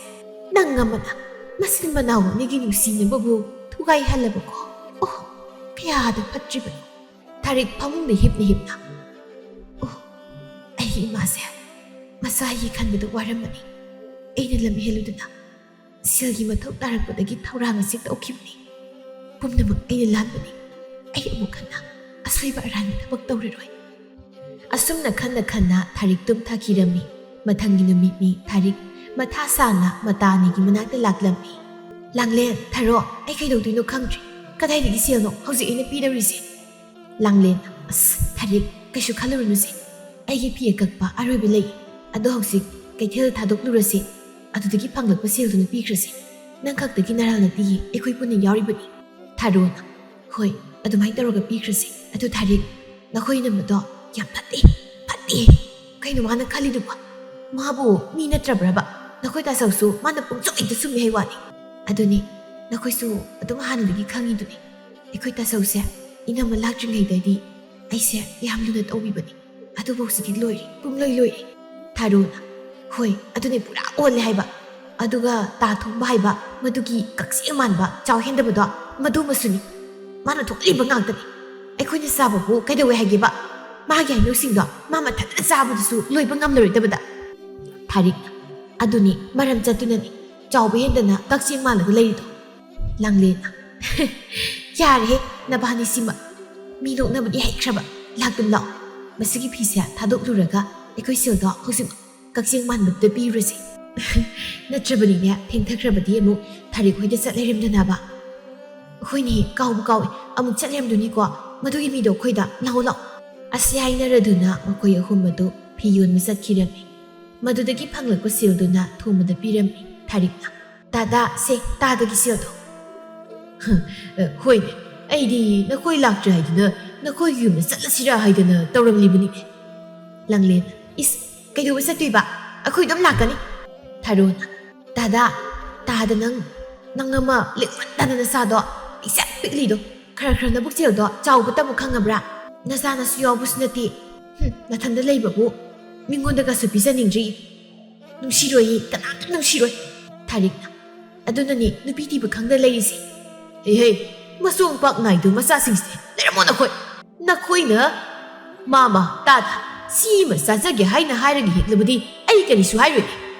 ꯅꯪ ꯑꯃꯅ ꯃꯆꯤꯟ ꯃꯅꯥꯎ ꯑꯅꯤꯒꯤ ꯅꯨꯡꯁꯤꯅꯕꯕꯨ ꯊꯨꯒꯥꯏꯍꯜꯂꯕꯀꯣ꯫ ꯑꯣ, ꯀꯌꯥꯗ ꯐꯠꯇ꯭ꯔꯤꯕꯅꯣ꯫" ꯊꯥꯔꯤꯛ ꯐꯃꯨꯡꯗ ꯍꯤꯞꯅ ꯍꯤꯞꯅ, "ꯑꯣ, ꯑꯩꯒꯤ ꯏꯃꯥꯁꯦ ꯃꯆꯥꯒꯤ ꯈꯟꯕꯗ ꯋꯥꯔꯝꯃꯅꯤ꯫ ꯑꯩꯅ ꯂꯝ ꯍꯦꯜꯂꯨꯗꯅ ꯁꯦꯜꯒꯤ ꯃꯊꯧ ꯇꯥꯔꯛꯄꯗꯒꯤ ꯊꯧꯔꯥꯡ ꯑꯁꯤ ꯇꯧꯈꯤꯕꯅꯤ꯫ ꯄꯨꯝꯅꯃꯛ ꯑꯩꯅ ꯂꯥꯟꯕꯅꯤ꯫ ꯑꯩ ꯑꯃꯨꯛ ꯍꯟꯅ ꯑꯁꯣꯏꯕ ꯑꯔꯥꯟꯕ ꯊꯕꯛ ꯇꯧꯔꯔꯣꯏ꯫" ꯑꯁꯨꯝꯅ ꯈꯟꯅ ꯈꯟꯅ ꯊꯥꯔꯤꯛ ꯇꯨꯝꯊꯈꯤꯔꯝꯃꯤ꯫ ꯃꯊꯪꯒꯤ ꯅꯨꯃꯤꯠꯅꯤ꯫ ꯊꯥꯔꯤꯛ ꯃꯊꯥ ꯁꯥꯅ ꯃꯇꯥ ꯑꯅꯤꯒꯤ ꯃꯅꯥꯛꯇ ꯂꯥꯛꯂꯝꯃꯤ꯫ "ꯂꯥꯡꯂꯦꯟ, ꯊꯥꯔꯣ, ꯑꯩ ꯀꯩꯗꯧꯗꯣꯏꯅꯣ ꯈꯪꯗ꯭ꯔꯦ꯫ ꯀꯗꯥꯏꯗꯒꯤ ꯁꯦꯜꯅꯣ ꯍꯧꯖꯤꯛ ꯑꯩꯅ ꯄꯤꯗꯧꯔꯤꯁꯦ?" ꯂꯥꯡꯂꯦꯟ, "ꯑꯁ, ꯊꯥꯔꯤꯛ, ꯀꯩꯁꯨ ꯈꯜꯂꯨꯔꯨꯅꯨꯁꯦ꯫ ꯑꯩꯒꯤ ꯐꯤ ꯑꯀꯛꯄ ꯑꯔꯣꯏꯕ ꯂꯩ꯫ ꯑꯗꯣ ꯍꯧꯖꯤꯛ ꯀꯩꯊꯦꯜꯗ ꯊꯥꯗꯣꯛꯂꯨꯔꯁꯤ꯫ ꯑꯗꯨꯗꯒꯤ ꯐꯪꯂꯛꯄ ꯁꯦꯜꯗꯨꯅ ꯄꯤꯈ꯭ꯔꯁꯤ꯫ ꯅꯪ ꯈꯛꯇꯒꯤ ꯅꯔꯥꯜ ꯅꯠꯇꯤꯌꯦ, ꯑꯩꯈꯣꯏ ꯄꯨꯟꯅ ꯌꯥꯎꯔꯤꯕꯅꯤ꯫" ꯊꯥꯔꯣꯅ, "ꯍꯣꯏ, ꯑꯗꯨꯃꯥꯏꯅ ꯇꯧꯔꯒ ꯄꯤꯈ꯭ꯔꯁꯤ꯫ ꯑꯗꯨ ꯊꯥꯔꯤꯛ, ꯅꯈꯣꯏ ꯏꯅꯝꯃꯗꯣ ꯌꯥꯝ ꯐꯠꯇꯦ, ꯐꯠꯇꯦ꯫ ꯀꯩꯅꯣ ꯃꯥꯅ ꯈꯜꯂꯤꯗꯨꯕꯣ? ꯃꯥꯕꯨ ꯃꯤ ꯅꯠꯇ꯭ꯔꯕ꯭ꯔꯕ? ꯅꯈꯣꯏ ꯇꯥꯆꯧꯁꯨ ꯃꯥꯅ ꯄꯨꯡꯆꯨꯝ ꯍꯦꯛꯇ ꯆꯨꯝꯃꯤ ꯍꯥꯏ ꯋꯥꯅꯤ꯫ ꯑꯗꯨꯅꯤ, ꯅꯈꯣꯏꯁꯨ ꯑꯗꯨꯝ ꯍꯥꯟꯅꯗꯒꯤ ꯈꯪꯉꯤꯗꯨꯅꯤ꯫ ꯑꯩꯈꯣꯏ ꯇꯥꯆꯧꯁꯦ ꯏꯅꯝꯃ ꯂꯥꯛꯇ꯭ꯔꯤꯉꯩꯗꯗꯤ ꯑꯩꯁꯦ ꯌꯥꯝ ꯂꯨꯅ ꯇꯧꯕꯤꯕꯅꯤ꯫ ꯑꯗꯨꯕꯨ ꯍꯧꯖꯤꯛꯇꯤ ꯂꯣꯏꯔꯦ, ꯄꯨꯡꯂꯣꯏ ꯂꯣꯏꯔꯦ꯫ ꯊꯥꯔꯨꯅ, "ꯍꯣꯏ, ꯑꯗꯨꯅꯤ ꯄꯨꯔꯥ ꯑꯣꯜꯂꯦ ꯍꯥꯏꯕ꯫ ꯑꯗꯨꯒ ꯇꯥ ꯊꯣꯡꯕ ꯍꯥꯏꯕ, ꯃꯗꯨꯒꯤ ꯀꯛꯆꯦꯡ ꯃꯥꯟꯕ ꯆꯥꯎ ꯍꯦꯟꯗꯕꯗꯣ, ꯃꯗꯨꯃꯁꯨꯅꯤ꯫ ꯃꯥꯅ ꯊꯣꯛꯍꯜꯂꯤꯕ ꯉꯥꯛꯇꯅꯤ꯫ ꯑꯩꯈꯣꯏꯅ ꯆꯥꯕꯕꯨ ꯀꯩꯗꯧꯋꯦ ꯍꯥꯏꯒꯦꯕ? ꯃꯥꯒꯤ ꯍꯩꯅꯧꯁꯤꯡꯗꯣ ꯃꯥ ꯃꯊꯟꯇ ꯆꯥꯕꯗꯨꯁꯨ ꯂꯣꯏꯕ ꯉꯝꯂꯔꯣꯏꯗꯕꯗ꯫" ꯊꯥꯔꯤꯛꯅ, "ꯑꯗꯨꯅꯤ ꯃꯔꯝ ꯆꯠꯇꯨꯅꯅꯤ ꯆꯥꯎꯕ ꯍꯦꯟꯗꯅ ꯀꯛꯆꯦꯡ ꯃꯥꯜꯂꯒ ꯂꯩꯔꯤꯗꯣ꯫" ꯂꯥꯡꯂꯦꯟꯅ, "ꯌꯥꯔꯦꯍꯦ, ꯅꯕꯥꯅꯤꯁꯤꯃ꯫ ꯃꯤ ꯅꯣꯛꯅꯕꯗꯤ ꯍꯩꯈ꯭ꯔꯕ꯫ ꯂꯥꯛꯇꯨꯝ ꯂꯥꯛꯑꯣ꯫ ꯃꯁꯤꯒꯤ ꯐꯤꯁꯦ ꯊꯥꯗꯣꯛꯂꯨꯔꯒ ꯑꯩꯈꯣꯏ ꯁꯦꯜꯗꯣ ꯍꯧꯖꯤꯛꯃꯛ ꯀꯛꯆꯦꯡ ꯃꯥꯟꯕꯗꯨꯗ ꯄꯤꯔꯨꯔꯁꯦ꯫" ꯅꯠꯇ꯭ꯔꯕꯅꯤꯅꯦ, ꯊꯦꯡꯊꯈ꯭ꯔꯕꯗꯤ ꯑꯃꯨꯛ ꯊꯥꯔꯤꯛ ꯍꯣꯏꯗ ꯆꯠ ꯂꯩꯔꯝꯗꯅꯕ꯫ "ꯍꯣꯏꯅꯦ, ꯀꯥꯎꯕꯨ ꯀꯥꯎꯏ, ꯑꯃꯨꯛ ꯆꯠ ꯂꯩꯔꯝꯗꯣꯏꯅꯤꯀꯣ ꯃꯗꯨꯒꯤ ꯃꯤꯗꯣ ꯑꯩꯈꯣꯏꯗ꯫ ꯂꯥꯛꯑꯣ, ꯂꯥꯛꯑꯣ꯫" ꯑꯁꯤ ꯍꯥꯏꯅꯔꯗꯨꯅ ꯃꯈꯣꯏ ꯑꯍꯨꯝ ꯑꯗꯨ ꯐꯤ ꯌꯣꯟꯕ ꯆꯠꯈꯤꯔꯝꯃꯤ꯫ ꯃꯗꯨꯗꯒꯤ ꯐꯪꯂꯛꯄ ꯁꯦꯜꯗꯨꯅ ꯊꯣꯝꯕꯗ ꯄꯤꯔꯝꯃꯤ ꯊꯥꯔꯤꯛꯅ꯫ "ꯇꯥꯗꯥ, ꯁꯦ, ꯇꯥꯗꯒꯤ ꯁꯦꯜꯗꯣ꯫" "ꯍ, ꯑ, ꯍꯣꯏꯅꯦ, ꯑꯩꯗꯤ ꯅꯈꯣꯏ ꯂꯥꯛꯇ꯭ꯔꯦ ꯍꯥꯏꯗꯨꯅ ꯅꯈꯣꯏꯒꯤ ꯌꯨꯝꯗ ꯆꯠꯂꯁꯤꯔꯥ ꯍꯥꯏꯗꯅ ꯇꯧꯔꯝꯂꯤꯕꯅꯤꯅꯦ꯫" ꯂꯥꯡꯂꯦꯟ, "ꯏꯁ, ꯀꯩꯗꯧꯕ ꯆꯠꯇꯣꯏꯕ? ꯑꯩꯈꯣꯏ ꯑꯗꯨꯝ ꯂꯥꯛꯀꯅꯤ꯫" ꯊꯥꯔꯣꯅ, "ꯇꯥꯗꯥ, ꯇꯥꯗ ꯅꯪ, ꯅꯪ ꯑꯃ ꯂꯤꯛꯃꯟꯗꯅ ꯅꯁꯥꯗꯣ ꯄꯤꯛꯁꯛ ꯄꯤꯛꯂꯤꯗꯣ, ꯈꯔ ꯈꯔ ꯅꯕꯨꯛ ꯆꯦꯜꯗꯣ ꯆꯥꯎꯕ ꯇꯝꯃꯨ ꯈꯪꯉꯕ꯭ꯔꯥ? ꯅꯆꯥ ꯅꯁꯨ ꯌꯥꯎꯕꯁꯨ ꯅꯠꯇꯦ꯫ ꯍꯨꯝ, ꯅꯊꯟꯗ ꯂꯩꯕꯕꯨ ꯃꯤꯉꯣꯟꯗꯒꯁꯨ ꯄꯤꯖꯅꯤꯡꯗ꯭ꯔꯤ꯫ ꯅꯨꯡꯁꯤꯔꯣꯏꯌꯦ, ꯀꯅꯥꯝꯇ ꯅꯨꯡꯁꯤꯔꯣꯏ꯫" ꯊꯥꯔꯤꯛꯅ, "ꯑꯗꯨꯅꯅꯦ ꯅꯨꯄꯤ ꯊꯤꯕ ꯈꯪꯗ ꯂꯩꯔꯤꯁꯦ꯫" "ꯍꯦ ꯍꯦ, ꯃꯆꯣꯡ ꯄꯥꯛ ꯅꯥꯏꯗꯣ ꯃꯆꯥꯁꯤꯡꯁꯦ, ꯂꯩꯔꯝꯃꯣ ꯅꯈꯣꯏ꯫ ꯅꯈꯣꯏꯅ, ꯃꯥꯃ, ꯇꯥꯗ, ꯁꯤ ꯑꯃ ꯆꯥꯖꯒꯦ ꯍꯥꯏꯅ ꯍꯥꯏꯔꯒ ꯍꯦꯛꯂꯕꯗꯤ ꯑꯩ ꯀꯔꯤꯁꯨ ꯍꯥꯏꯔꯣꯏ꯫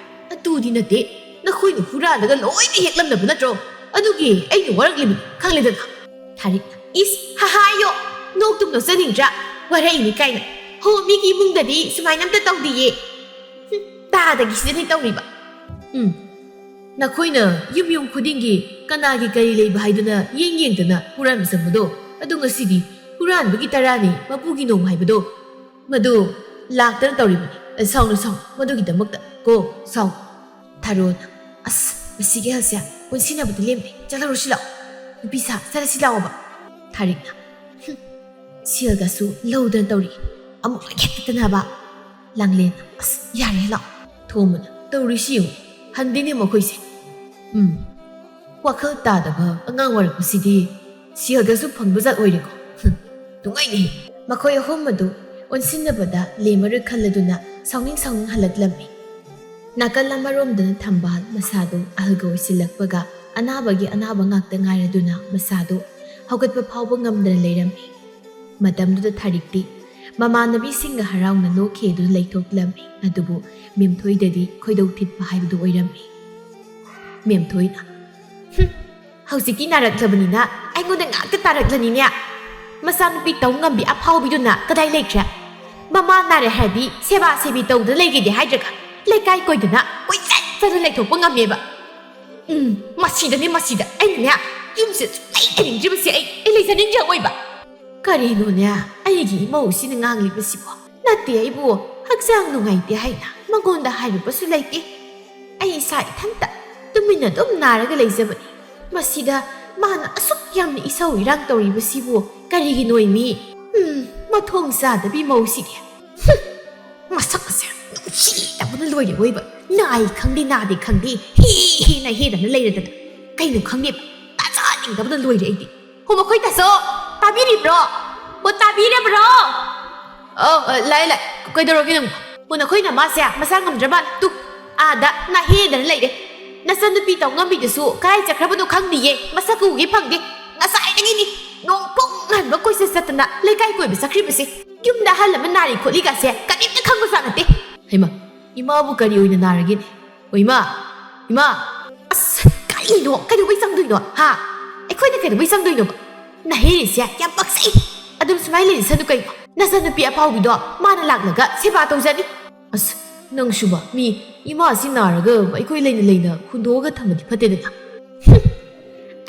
ꯑꯗꯨꯗꯤ ꯅꯠꯇꯦ, ꯅꯈꯣꯏꯅ ꯍꯨꯔꯥꯜꯂꯒ ꯂꯣꯏꯅ ꯍꯦꯛꯂꯝꯅꯕ ꯅꯠꯇ꯭ꯔꯣ? ꯑꯗꯨꯒꯤ ꯑꯩꯅ ꯋꯥꯔꯛꯂꯤꯕꯅꯤ, ꯈꯪꯂꯦꯗꯅ꯫" ꯊꯥꯔꯤꯛꯅ, "ꯏꯁ, ꯍꯥꯏꯌꯣ, ꯅꯣꯛꯇꯨꯝ ꯅꯣꯛꯆꯅꯤꯡꯗ꯭ꯔꯥ? ꯋꯥꯔꯛꯏꯅꯤ ꯀꯥꯏꯅ꯫ ꯍꯣ, ꯃꯤꯒꯤ ꯏꯃꯨꯡꯗꯗꯤ ꯁꯨꯃꯥꯏꯅ ꯑꯝꯇ ꯇꯧꯗꯤꯌꯦ꯫ ꯍꯨꯝ, ꯇꯥꯗꯒꯤ ꯁꯤꯗꯅꯤ ꯇꯧꯔꯤꯕ꯫ ꯎꯝ, ꯅꯈꯣꯏꯅ ꯌꯨꯝ ꯌꯨꯝ ꯈꯨꯗꯤꯡꯒꯤ ꯀꯅꯥꯒꯤ ꯀꯔꯤ ꯂꯩꯕ ꯍꯥꯏꯗꯨꯅ ꯌꯦꯡ ꯌꯦꯡꯗꯅ ꯍꯨꯔꯥꯟꯕ ꯆꯪꯕꯗꯣ, ꯑꯗꯨ ꯉꯁꯤꯗꯤ ꯍꯨꯔꯥꯟꯕꯒꯤ ꯇꯔꯥꯅꯤ ꯃꯄꯨꯒꯤ ꯅꯣꯡ ꯍꯥꯏꯕꯗꯣ, ꯃꯗꯨ ꯂꯥꯛꯇꯅ ꯇꯧꯔꯤꯕꯅꯤ꯫ ꯑ, ꯁꯥꯎꯅꯨ, ꯁꯥꯎꯅꯨ, ꯃꯗꯨꯒꯤꯗꯃꯛꯇ ꯀꯣ, ꯁꯥꯎꯅꯨ꯫" ꯊꯥꯔꯣꯅ, "ꯑꯁ, ꯃꯁꯤꯒꯤ ꯍꯜꯁꯦ ꯑꯣꯟꯁꯤꯟꯅꯕꯗ ꯂꯦꯝꯗꯦ꯫ ꯆꯠꯂꯔꯨꯁꯤ ꯂꯥꯛꯑꯣ꯫ ꯅꯨꯄꯤ ꯁꯥ, ꯆꯠꯂꯁꯤ ꯂꯥꯛꯑꯣꯕ꯫" ꯊꯥꯔꯤꯛꯅ, "ꯍꯨꯝ, ꯁꯦꯜꯒꯁꯨ ꯂꯧꯗꯅ ꯇꯧꯔꯤ꯫ ꯑꯃꯨꯛ ꯂꯣꯏ ꯍꯦꯛꯇꯠꯇꯅꯕ꯫" ꯂꯥꯡꯂꯦꯟꯅ, "ꯑꯁ, ꯌꯥꯔꯦ, ꯂꯥꯛꯑꯣ꯫" ꯊꯣꯝꯕꯅ, "ꯇꯧꯔꯤꯁꯤ ꯌꯦꯡꯉꯨ, ꯍꯟꯗꯦꯅꯦ ꯃꯈꯣꯏꯁꯦ꯫ ꯎꯝ, ꯋꯥꯈꯜ ꯇꯥꯗꯕ ꯑꯉꯥꯡ ꯑꯣꯏꯔꯛꯄꯁꯤꯗꯤ ꯁꯦꯜꯒꯁꯨ ꯐꯪꯕ ꯖꯥꯠ ꯑꯣꯏꯔꯦꯀꯣ꯫ ꯍꯨꯝ, ꯅꯨꯡꯉꯥꯏꯅꯤ꯫" ꯃꯈꯣꯏ ꯑꯍꯨꯝ ꯑꯗꯨ ꯑꯣꯟꯁꯤꯟꯅꯕꯗ ꯂꯦꯝꯃꯔꯣꯏ ꯈꯜꯂꯗꯨꯅ ꯁꯥꯎꯅꯤꯡ ꯁꯥꯎꯅꯤꯡ ꯍꯜꯂꯛꯂꯝꯃꯤ꯫ ꯅꯥꯀꯜ ꯑꯃꯔꯣꯝꯗꯅ ꯊꯝꯕꯥꯜ ꯃꯁꯥꯗꯨ ꯑꯍꯜꯒ ꯑꯣꯏꯁꯤꯜꯂꯛꯄꯒ ꯑꯅꯥꯕꯒꯤ ꯑꯅꯥꯕ ꯉꯥꯛꯇ ꯉꯥꯏꯔꯗꯨꯅ ꯃꯁꯥꯗꯨ ꯍꯧꯒꯠꯄ ꯐꯥꯎꯕ ꯉꯝꯗꯅ ꯂꯩꯔꯝꯃꯤ꯫ ꯃꯇꯝꯗꯨꯗ ꯊꯥꯔꯤꯛꯇꯤ ꯃꯃꯥꯟꯅꯕꯤꯁꯤꯡꯒ ꯍꯔꯥꯎꯅ ꯅꯣꯛꯈꯤꯗꯨꯅ ꯂꯩꯊꯣꯛꯂꯝꯃꯤ꯫ ꯑꯗꯨꯕꯨ ꯃꯦꯝꯊꯣꯏꯗꯗꯤ ꯈꯣꯏꯗꯧ ꯊꯤꯠꯄ ꯍꯥꯏꯕꯗꯨ ꯑꯣꯏꯔꯝꯃꯤ꯫ ꯃꯦꯝꯊꯣꯏꯅ, "ꯍꯨꯝ, ꯍꯧꯖꯤꯛꯇꯤ ꯅꯥꯔꯛꯂꯕꯅꯤꯅ ꯑꯩꯉꯣꯟꯗ ꯉꯥꯛꯇ ꯇꯥꯔꯛꯂꯅꯤꯅꯦ꯫ ꯃꯆꯥꯅꯨꯄꯤ ꯇꯧ ꯉꯝꯕꯤ ꯑꯐꯥꯎꯕꯤꯗꯨꯅ ꯀꯗꯥꯏ ꯂꯩꯈ꯭ꯔꯦ? ꯃꯃꯥ ꯅꯥꯔꯦ ꯍꯥꯏꯔꯗꯤ ꯁꯦꯕꯥ ꯁꯦꯕꯤ ꯇꯧꯗꯅ ꯂꯩꯒꯦꯗꯤ ꯍꯥꯏꯗ꯭ꯔꯒ ꯂꯩꯀꯥꯏ ꯀꯣꯏꯗꯅ ꯀꯣꯏꯆꯠ ꯆꯠꯂ ꯂꯩꯊꯣꯛꯄ ꯉꯝꯃꯦꯕ꯫ ꯎꯝ, ꯃꯁꯤꯗꯅꯦ, ꯃꯁꯤꯗ ꯑꯩꯅꯅꯦ ꯌꯨꯝꯁꯤꯗ ꯁꯨꯡꯂꯩ ꯂꯩꯅꯤꯡꯗ꯭ꯔꯤꯕꯁꯦ꯫ ꯑꯩ, ꯑꯩ ꯂꯩꯖꯅꯤꯡꯗ꯭ꯔꯦ ꯑꯣꯏꯕ꯫ ꯀꯔꯤꯅꯣꯅꯦ ꯑꯩꯒꯤ ꯏꯃꯧꯁꯤꯅ ꯉꯥꯡꯂꯤꯕꯁꯤꯕꯣ? ꯅꯠꯇꯦ, ꯑꯩꯕꯨ ꯍꯛꯆꯥꯡ ꯅꯨꯡꯉꯥꯏꯇꯦ ꯍꯥꯏꯅ ꯃꯉꯣꯟꯗ ꯍꯥꯏꯔꯨꯕꯁꯨ ꯂꯩꯇꯦ꯫ ꯑꯩ ꯏꯁꯥ ꯏꯊꯟꯇ ꯇꯨꯃꯤꯟꯅ ꯑꯗꯨꯝ ꯅꯥꯔꯒ ꯂꯩꯖꯕꯅꯤ꯫ ꯃꯁꯤꯗ ꯃꯥꯅ ꯑꯁꯨꯛ ꯌꯥꯝꯅ ꯏꯁꯧ ꯏꯔꯥꯡ ꯇꯧꯔꯤꯕꯁꯤꯕꯨ ꯀꯔꯤꯒꯤꯅꯣ ꯃꯤ? ꯎꯝ, ꯃꯊꯣꯡ ꯆꯥꯗꯕꯤ ꯃꯧꯁꯤꯗꯤ꯫ ꯍꯨꯝ! ꯃꯁꯛ ꯑꯁꯦ ꯅꯨꯡꯁꯤꯗꯕꯅ ꯂꯣꯏꯔꯦ ꯑꯣꯏꯕ꯫ ꯅꯥꯏ ꯈꯪꯗꯦ ꯅꯥꯗꯦ ꯈꯪꯗꯦ ꯍꯤ ꯍꯤꯅ ꯍꯦꯗꯅ ꯂꯩꯔꯗꯅ꯫ ꯀꯩꯅꯣ ꯈꯪꯗꯦꯕ꯫ ꯇꯥꯖꯅꯤꯡꯗꯕꯅ ꯂꯣꯏꯔꯦ ꯑꯩꯗꯤ꯫ ꯍꯣ, ꯃꯈꯣꯏ ꯇꯥꯆꯧ, ꯇꯥꯕꯤꯔꯤꯕ꯭ꯔꯣ? ꯍꯣ, ꯇꯥꯕꯤꯔꯕ꯭ꯔꯣ? ꯑꯧ, ꯑ, ꯂꯥꯛꯑꯦ, ꯂꯥꯛꯑꯦ꯫ ꯀꯩꯗꯧꯔꯒꯦ ꯅꯪꯕꯨ? ꯍꯣ, ꯅꯈꯣꯏ ꯅꯃꯥꯁꯦ ꯃꯁꯥ ꯉꯝꯗ꯭ꯔ ꯃꯥꯜꯂꯦ꯫ ꯇꯨ, ꯑꯥꯗ ꯅꯥꯍꯦꯗꯅ ꯂꯩꯔꯦ꯫ ꯅꯆꯟꯅꯨꯄꯤ ꯇꯧ ꯉꯝꯕꯤꯗꯨꯁꯨ ꯀꯗꯥꯏ ꯆꯠꯈ꯭ꯔꯕꯅꯣ ꯈꯪꯗꯤꯌꯦ꯫ ꯃꯁꯛ ꯎꯒꯦ ꯐꯪꯗꯦ꯫ ꯉꯁꯥꯏꯗꯒꯤꯅꯤ ꯅꯣꯡ ꯄꯨꯡ ꯉꯟꯕ ꯀꯣꯏꯆꯠ ꯆꯠꯇꯅ ꯂꯩꯀꯥꯏ ꯀꯣꯏꯕ ꯆꯠꯈ꯭ꯔꯤꯕꯁꯦ꯫ ꯌꯨꯝꯗ ꯑꯍꯜ ꯑꯃ ꯅꯥꯔꯤ ꯈꯣꯠꯂꯤꯒꯁꯦ ꯀꯔꯤꯝꯇ ꯈꯪꯕꯖꯥꯠ ꯅꯠꯇꯦ꯫ ꯍꯩꯃꯥ, ꯏꯃꯥꯕꯨ ꯀꯔꯤ ꯑꯣꯏꯅ ꯅꯥꯔꯒꯦꯅꯦ? ꯑꯣ, ꯏꯃꯥ! ꯏꯃꯥ! ꯑꯁ, ꯀꯔꯤꯅꯣ? ꯀꯩꯗꯧꯕꯩ ꯆꯪꯗꯣꯏꯅꯣ? ꯍꯥ? ꯑꯩꯈꯣꯏꯗ ꯀꯩꯗꯧꯕꯩ ꯆꯪꯗꯣꯏꯅꯣꯕ? ꯅꯥꯍꯦꯔꯤꯁꯦ ꯌꯥꯝ ꯄꯛꯆꯩ꯫ ꯑꯗꯨꯝ ꯁꯨꯃꯥꯏꯅ ꯂꯩꯖꯁꯅꯨ ꯀꯩꯅꯣ? ꯅꯆꯟꯅꯨꯄꯤ ꯑꯐꯥꯎꯕꯤꯗꯣ ꯃꯥꯅ ꯂꯥꯛꯂꯒ ꯁꯦꯕꯥ ꯇꯧꯖꯅꯤ꯫ ꯑꯁ, ꯅꯪꯁꯨꯕ, ꯃꯤ ꯏꯃꯥꯁꯤ ꯅꯥꯔꯒ ꯑꯩꯈꯣꯏ ꯂꯩꯅ ꯂꯩꯅ ꯍꯨꯟꯗꯣꯛꯑꯒ ꯊꯝꯃꯗꯤ ꯐꯠꯇꯦꯗꯅ꯫ ꯍꯨꯝ!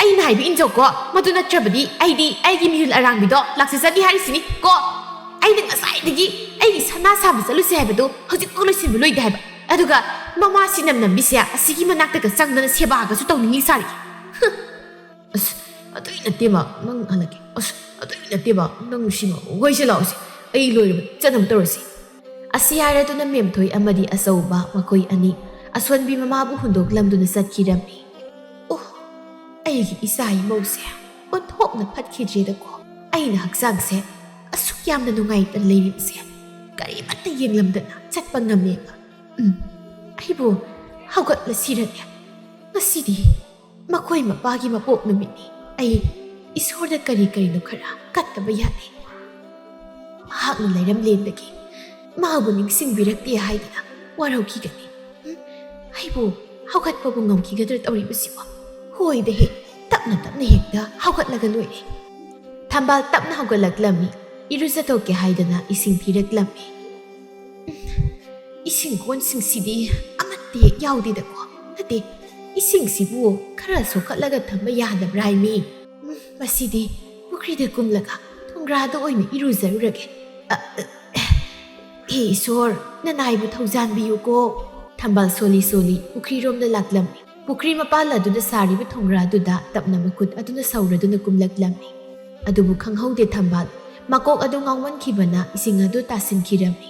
ꯑꯩꯅ ꯍꯥꯏꯕ ꯏꯟꯖꯧꯀꯣ, ꯃꯗꯨ ꯅꯠꯇ꯭ꯔꯕꯗꯤ ꯑꯩꯗꯤ ꯑꯩꯒꯤ ꯃꯤꯍꯨꯜ ꯑꯔꯥꯡꯕꯤꯗꯣ ꯂꯥꯛꯆꯖꯅꯤ ꯍꯥꯏꯔꯤꯁꯤꯅꯤ ꯀꯣ꯫ ꯑꯩꯅ ꯉꯁꯥꯏꯗꯒꯤ ꯑꯩꯒꯤ ꯁꯅꯥ ꯁꯥꯕ ꯆꯠꯂꯨꯁꯦ ꯍꯥꯏꯕꯗꯨ ꯍꯧꯖꯤꯛꯐꯥꯎ ꯂꯣꯏꯁꯤꯟꯕ ꯂꯣꯏꯗꯦ ꯍꯥꯏꯕ꯫ ꯑꯗꯨꯒ ꯃꯃꯥꯁꯤ ꯅꯝ ꯅꯝꯕꯤꯁꯦ ꯑꯁꯤꯒꯤ ꯃꯅꯥꯛꯇꯒ ꯆꯪꯗꯅ ꯁꯦꯕꯥꯒꯁꯨ ꯇꯧꯅꯤꯡꯉꯤ ꯁꯥꯔꯤ꯫ ꯍꯨꯝ! ꯑꯁ, ꯑꯗꯨꯏ ꯅꯠꯇꯦ ꯃꯥ, ꯅꯪ ꯍꯜꯂꯛꯀꯦ꯫ ꯑꯁ, ꯑꯗꯨꯏ ꯅꯠꯇꯦ ꯃꯥ, ꯅꯪ ꯁꯤꯃ ꯍꯣꯏꯁꯦ ꯂꯥꯛꯑꯣꯁꯦ꯫ ꯑꯩ ꯂꯣꯏꯔꯕ, ꯆꯠꯅꯕ ꯇꯧꯔꯁꯤ꯫ ꯑꯁꯤ ꯍꯥꯏꯔꯗꯨꯅ ꯃꯦꯝꯊꯣꯏ ꯑꯃꯗꯤ ꯑꯆꯧꯕ ꯃꯈꯣꯏ ꯑꯅꯤ ꯑꯁꯣꯟꯕꯤ ꯃꯃꯥꯕꯨ ꯍꯨꯟꯗꯣꯛꯂꯝꯗꯨꯅ ꯆꯠꯈꯤꯔꯝꯃꯤ꯫ ꯑꯣ, ꯑꯩꯒꯤ ꯏꯆꯥ ꯏꯃꯧꯁꯦ ꯑꯣꯟꯊꯣꯛꯅ ꯐꯠꯈꯤꯗ꯭ꯔꯦꯗꯀꯣ꯫ ꯑꯩꯅ ꯍꯛꯆꯥꯡꯁꯦ ꯑꯁꯨꯛ ꯌꯥꯝꯅ ꯅꯨꯡꯉꯥꯏꯇꯅ ꯂꯩꯔꯤꯕꯁꯦ ꯀꯔꯤꯃꯠꯇ ꯌꯦꯡꯂꯝꯗꯅ ꯆꯠꯄ ꯉꯝꯃꯦꯕ꯫ ꯎꯝ, ꯑꯩꯕꯨ ꯍꯧꯒꯠꯂꯁꯤꯔꯅꯦ? ꯉꯁꯤꯗꯤ ꯃꯈꯣꯏ ꯃꯄꯥꯒꯤ ꯃꯄꯣꯛ ꯅꯨꯃꯤꯠꯅꯤ꯫ ꯑꯩ ꯏꯁꯣꯔꯗ ꯀꯔꯤ ꯀꯔꯤꯅꯣ ꯈꯔ ꯀꯠꯇꯕ ꯌꯥꯗꯦ꯫ ꯃꯍꯥꯛꯅ ꯂꯩꯔꯝꯂꯦꯟꯗꯒꯤ ꯃꯥꯕꯨ ꯅꯤꯡꯁꯤꯡꯕꯤꯔꯛꯇꯦ ꯍꯥꯏꯗꯅ ꯋꯥꯔꯧꯈꯤꯒꯅꯤ꯫ ꯎꯝ, ꯑꯩꯕꯨ ꯍꯧꯒꯠꯄꯕꯨ ꯉꯝꯈꯤꯒꯗ꯭ꯔꯥ ꯇꯧꯔꯤꯕꯁꯤꯕꯣ? ꯍꯣꯏꯗ ꯍꯦ, ꯇꯞꯅ ꯇꯞꯅ ꯍꯦꯛꯇ ꯍꯧꯒꯠꯂꯒ ꯂꯣꯏꯔꯦ꯫ ꯊꯝꯕꯥꯜ ꯇꯞꯅ ꯍꯧꯒꯠꯂꯛꯂꯝꯃꯤ꯫ ꯏꯔꯨꯖꯊꯣꯛꯀꯦ ꯍꯥꯏꯗꯅ ꯏꯁꯤꯡ ꯄꯤꯔꯛꯂꯝꯃꯤ꯫ ꯎꯝ, ꯏꯁꯤꯡ ꯀꯣꯟꯁꯤꯡꯁꯤꯗꯤ ꯑꯃꯠꯇ ꯍꯦꯛ ꯌꯥꯎꯗꯦꯗꯀꯣ꯫ ꯅꯠꯇꯦ, ꯏꯁꯤꯡꯁꯤꯕꯨ ꯈꯔ ꯁꯣꯛꯀꯠꯂꯒ ꯊꯝꯕ ꯌꯥꯗꯕ꯭ꯔꯥ ꯍꯥꯏꯃꯤ? ꯎꯝ, ꯃꯁꯤꯗꯤ ꯄꯨꯈ꯭ꯔꯤꯗ ꯀꯨꯝꯂꯒ ꯊꯣꯡꯒ꯭ꯔꯥꯗ ꯑꯣꯏꯅ ꯏꯔꯨꯖꯔꯨꯔꯒꯦ꯫ ꯑ, ꯑ, ꯍꯦ ꯏꯁꯣꯔ, ꯅꯅꯥꯏꯕꯨ ꯊꯧꯖꯥꯟꯕꯤꯌꯨꯀꯣ꯫ ꯊꯝꯕꯥꯜ ꯁꯣꯜꯂꯤ ꯁꯣꯜꯂꯤ ꯄꯨꯈ꯭ꯔꯤꯔꯣꯝꯗ ꯂꯥꯛꯂꯝꯃꯤ꯫ ꯄꯨꯈ꯭ꯔꯤ ꯃꯄꯥꯜ ꯑꯗꯨꯗ ꯁꯥꯔꯤꯕ ꯊꯣꯡꯒ꯭ꯔꯥꯗꯨꯗ ꯇꯞꯅ ꯃꯈꯨꯠ ꯑꯗꯨꯅ ꯁꯧꯔꯗꯨꯅ ꯀꯨꯝꯂꯛꯂꯝꯃꯤ꯫ ꯑꯗꯨꯕꯨ ꯈꯪꯍꯧꯗꯦ ꯊꯝꯕꯥꯜ ꯃꯀꯣꯛ ꯑꯗꯨ ꯉꯥꯎꯃꯟꯈꯤꯕꯅ ꯏꯁꯤꯡ ꯑꯗꯨ ꯇꯥꯁꯤꯟꯈꯤꯔꯝꯃꯤ꯫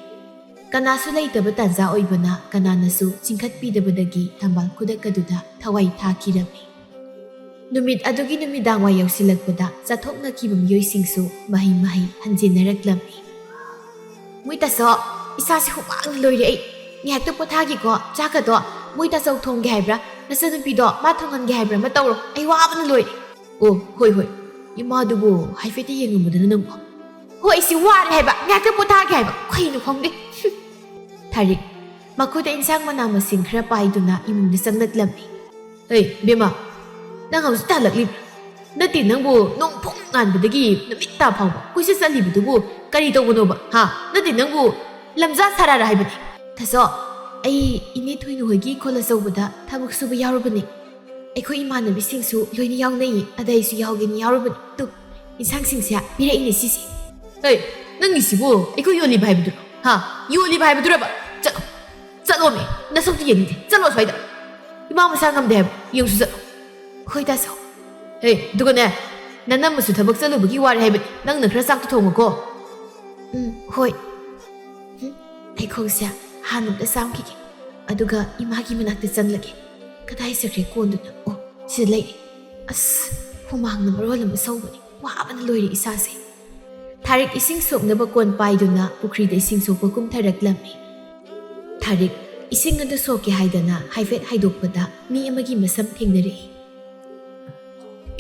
ꯀꯅꯥꯁꯨ ꯂꯩꯇꯕ ꯇꯥꯟꯖꯥ ꯑꯣꯏꯕꯅ ꯀꯅꯥꯅꯁꯨ ꯆꯤꯡꯈꯠꯄꯤꯗꯕꯗꯒꯤ ꯊꯝꯕꯥꯜ ꯈꯨꯗꯛ ꯑꯗꯨꯗ ꯊꯋꯥꯏ ꯊꯥꯈꯤꯔꯝꯃꯤ꯫ ꯅꯨꯃꯤꯠ ꯑꯗꯨꯒꯤ ꯅꯨꯃꯤꯗꯥꯡꯋꯥꯏ ꯌꯧꯁꯤꯜꯂꯛꯄꯗ ꯆꯥꯊꯣꯛꯅꯈꯤꯕ ꯃꯤꯑꯣꯏꯁꯤꯡꯁꯨ ꯃꯍꯩ ꯃꯍꯩ ꯍꯟꯖꯤꯟꯅꯔꯛꯂꯝꯃꯤ꯫ ꯃꯣꯏ ꯇꯥꯆꯧ, ꯏꯁꯥꯁꯦ ꯍꯨꯃꯥꯡꯅ ꯂꯣꯏꯔꯦ ꯑꯩ꯫ ꯉꯥꯏꯍꯥꯛꯇ ꯄꯣꯊꯥꯒꯦꯀꯣ, ꯆꯥꯛꯀꯗꯣ ꯃꯣꯏ ꯇꯥꯆꯧ ꯊꯣꯡꯒꯦ ꯍꯥꯏꯕ꯭ꯔꯥ? ꯅꯆꯟꯅꯨꯄꯤꯗꯣ ꯃꯥ ꯊꯣꯡꯍꯟꯒꯦ ꯍꯥꯏꯕ꯭ꯔꯥ? ꯑꯃ ꯇꯧꯔꯣ, ꯑꯩ ꯋꯥꯕꯅ ꯂꯣꯏꯔꯦ꯫ ꯑꯣ, ꯍꯣꯏ, ꯍꯣꯏ꯫ ꯏꯃꯥꯗꯨꯕꯨ ꯍꯥꯏꯐꯦꯠꯇꯤ ꯌꯦꯡꯉꯝꯃꯨꯗꯅ ꯅꯪꯕꯣ꯫ ꯍꯣꯏ, ꯑꯩꯁꯤ ꯋꯥꯔꯦ ꯍꯥꯏꯕ, ꯉꯥꯏꯍꯥꯛꯇ ꯄꯣꯊꯥꯒꯦ ꯍꯥꯏꯕ꯫ ꯀꯩꯅꯣ ꯈꯪꯗꯦ꯫ ꯊꯥꯔꯤꯛ ꯃꯈꯨꯠꯇ ꯏꯟꯁꯥꯡ ꯃꯅꯥ ꯃꯁꯤꯡ ꯈꯔ ꯄꯥꯏꯗꯨꯅ ꯏꯃꯨꯡꯗ ꯆꯪꯂꯛꯂꯝꯃꯤ꯫ ꯍꯩ, ꯕꯦꯝꯃ, ꯅꯪ ꯍꯧꯖꯤꯛꯇ ꯍꯜꯂꯛꯂꯤꯕ꯭ꯔꯥ? ꯅꯠꯇꯦ, ꯅꯪꯕꯨ ꯅꯣꯡ ꯐꯨꯡ ꯉꯥꯟꯕꯗꯒꯤ ꯅꯨꯃꯤꯠ ꯇꯥ ꯐꯥꯎꯕ ꯀꯣꯏꯆꯠ ꯆꯠꯂꯤꯕꯗꯨꯕꯨ ꯀꯔꯤ ꯇꯧꯕꯅꯣꯕ? ꯍꯥ? ꯅꯠꯇꯦ, ꯅꯪꯕꯨ ꯂꯝꯖꯥ ꯁꯥꯔꯥꯔ ꯍꯥꯏꯕꯅꯤ꯫ ꯇꯥꯆꯧ, ꯑꯩ ꯏꯅꯦ ꯊꯣꯏꯅꯨ ꯍꯣꯏꯒꯤ ꯏꯪꯈꯣꯜ ꯑꯆꯧꯕꯗ ꯊꯕꯛ ꯁꯨꯕ ꯌꯥꯎꯔꯨꯕꯅꯤ꯫ ꯑꯩꯈꯣꯏ ꯏꯃꯥꯟꯅꯕꯤꯁꯤꯡꯁꯨ ꯂꯣꯏꯅ ꯌꯥꯎꯅꯩꯌꯦ, ꯑꯗ ꯑꯩꯁꯨ ꯌꯥꯎꯒꯦꯅ ꯌꯥꯎꯔꯨꯕꯅꯤ꯫ ꯇꯨ, ꯏꯟꯁꯥꯡꯁꯤꯡꯁꯦ ꯄꯤꯔꯛꯏꯅꯦ ꯁꯤꯁꯦ꯫ ꯍꯦ, ꯅꯪꯒꯤꯁꯤꯕꯨ ꯑꯩꯈꯣꯏ ꯌꯣꯜꯂꯤꯕ ꯍꯥꯏꯕꯗꯨꯔꯣ? ꯍꯥ? ꯌꯣꯜꯂꯤꯕ ꯍꯥꯏꯕꯗꯨꯔꯕ? ꯆꯠꯂꯣ, ꯆꯠꯂꯣꯃꯤ, ꯅꯁꯛꯇꯨ ꯌꯦꯡꯅꯤꯡꯗꯦ, ꯆꯠꯂꯣ ꯑꯁ꯭ꯋꯥꯏꯗ꯫ ꯏꯃꯥ ꯃꯁꯥ ꯉꯝꯗꯦ ꯍꯥꯏꯕ, ꯌꯦꯡꯁꯨ ꯆꯠꯂꯣ꯫ ꯍꯣꯏ, ꯇꯥꯆꯧ꯫ ꯍꯦ, ꯑꯗꯨꯒꯅꯦ, ꯅꯅꯝꯃꯁꯨ ꯊꯕꯛ ꯆꯠꯂꯨꯕꯒꯤ ꯋꯥꯔꯦ ꯍꯥꯏꯕꯅꯤ, ꯅꯪꯅ ꯈꯔ ꯆꯥꯛꯇꯣ ꯊꯣꯡꯉꯨꯀꯣ꯫ ꯎꯝ, ꯍꯣꯏ꯫ ꯎꯝ, ꯑꯩ ꯈꯣꯡꯁꯦ ꯍꯥꯟꯅ ꯑꯝꯇ ꯆꯥꯝꯈꯤꯒꯦ, ꯑꯗꯨꯒ ꯏꯃꯥꯒꯤ ꯃꯅꯥꯛꯇ ꯆꯪꯂꯒꯦ꯫ ꯀꯗꯥꯏ ꯆꯠꯈ꯭ꯔꯦ ꯀꯣꯟꯗꯨꯅ? ꯑꯣ, ꯁꯤꯗ ꯂꯩꯔꯦ꯫ ꯑꯁ, ꯍꯨꯃꯥꯡꯅ ꯃꯔꯣꯜ ꯑꯃ ꯁꯧꯕꯅꯦ, ꯋꯥꯕꯅ ꯂꯣꯏꯔꯦ ꯏꯁꯥꯁꯦ꯫ ꯊꯥꯔꯤꯛ ꯏꯁꯤꯡ ꯁꯣꯛꯅꯕ ꯀꯣꯟ ꯄꯥꯏꯗꯨꯅ ꯄꯨꯈ꯭ꯔꯤꯗ ꯏꯁꯤꯡ ꯁꯣꯛꯄ ꯀꯨꯝꯊꯔꯛꯂꯝꯃꯤ꯫ ꯊꯥꯔꯤꯛ ꯏꯁꯤꯡ ꯑꯗꯨ ꯁꯣꯛꯀꯦ ꯍꯥꯏꯗꯅ ꯍꯥꯏꯐꯦꯠ ꯍꯥꯏꯗꯣꯛꯄꯗ ꯃꯤ ꯑꯃꯒꯤ ꯃꯁꯝ ꯊꯦꯡꯅꯔꯛꯏ꯫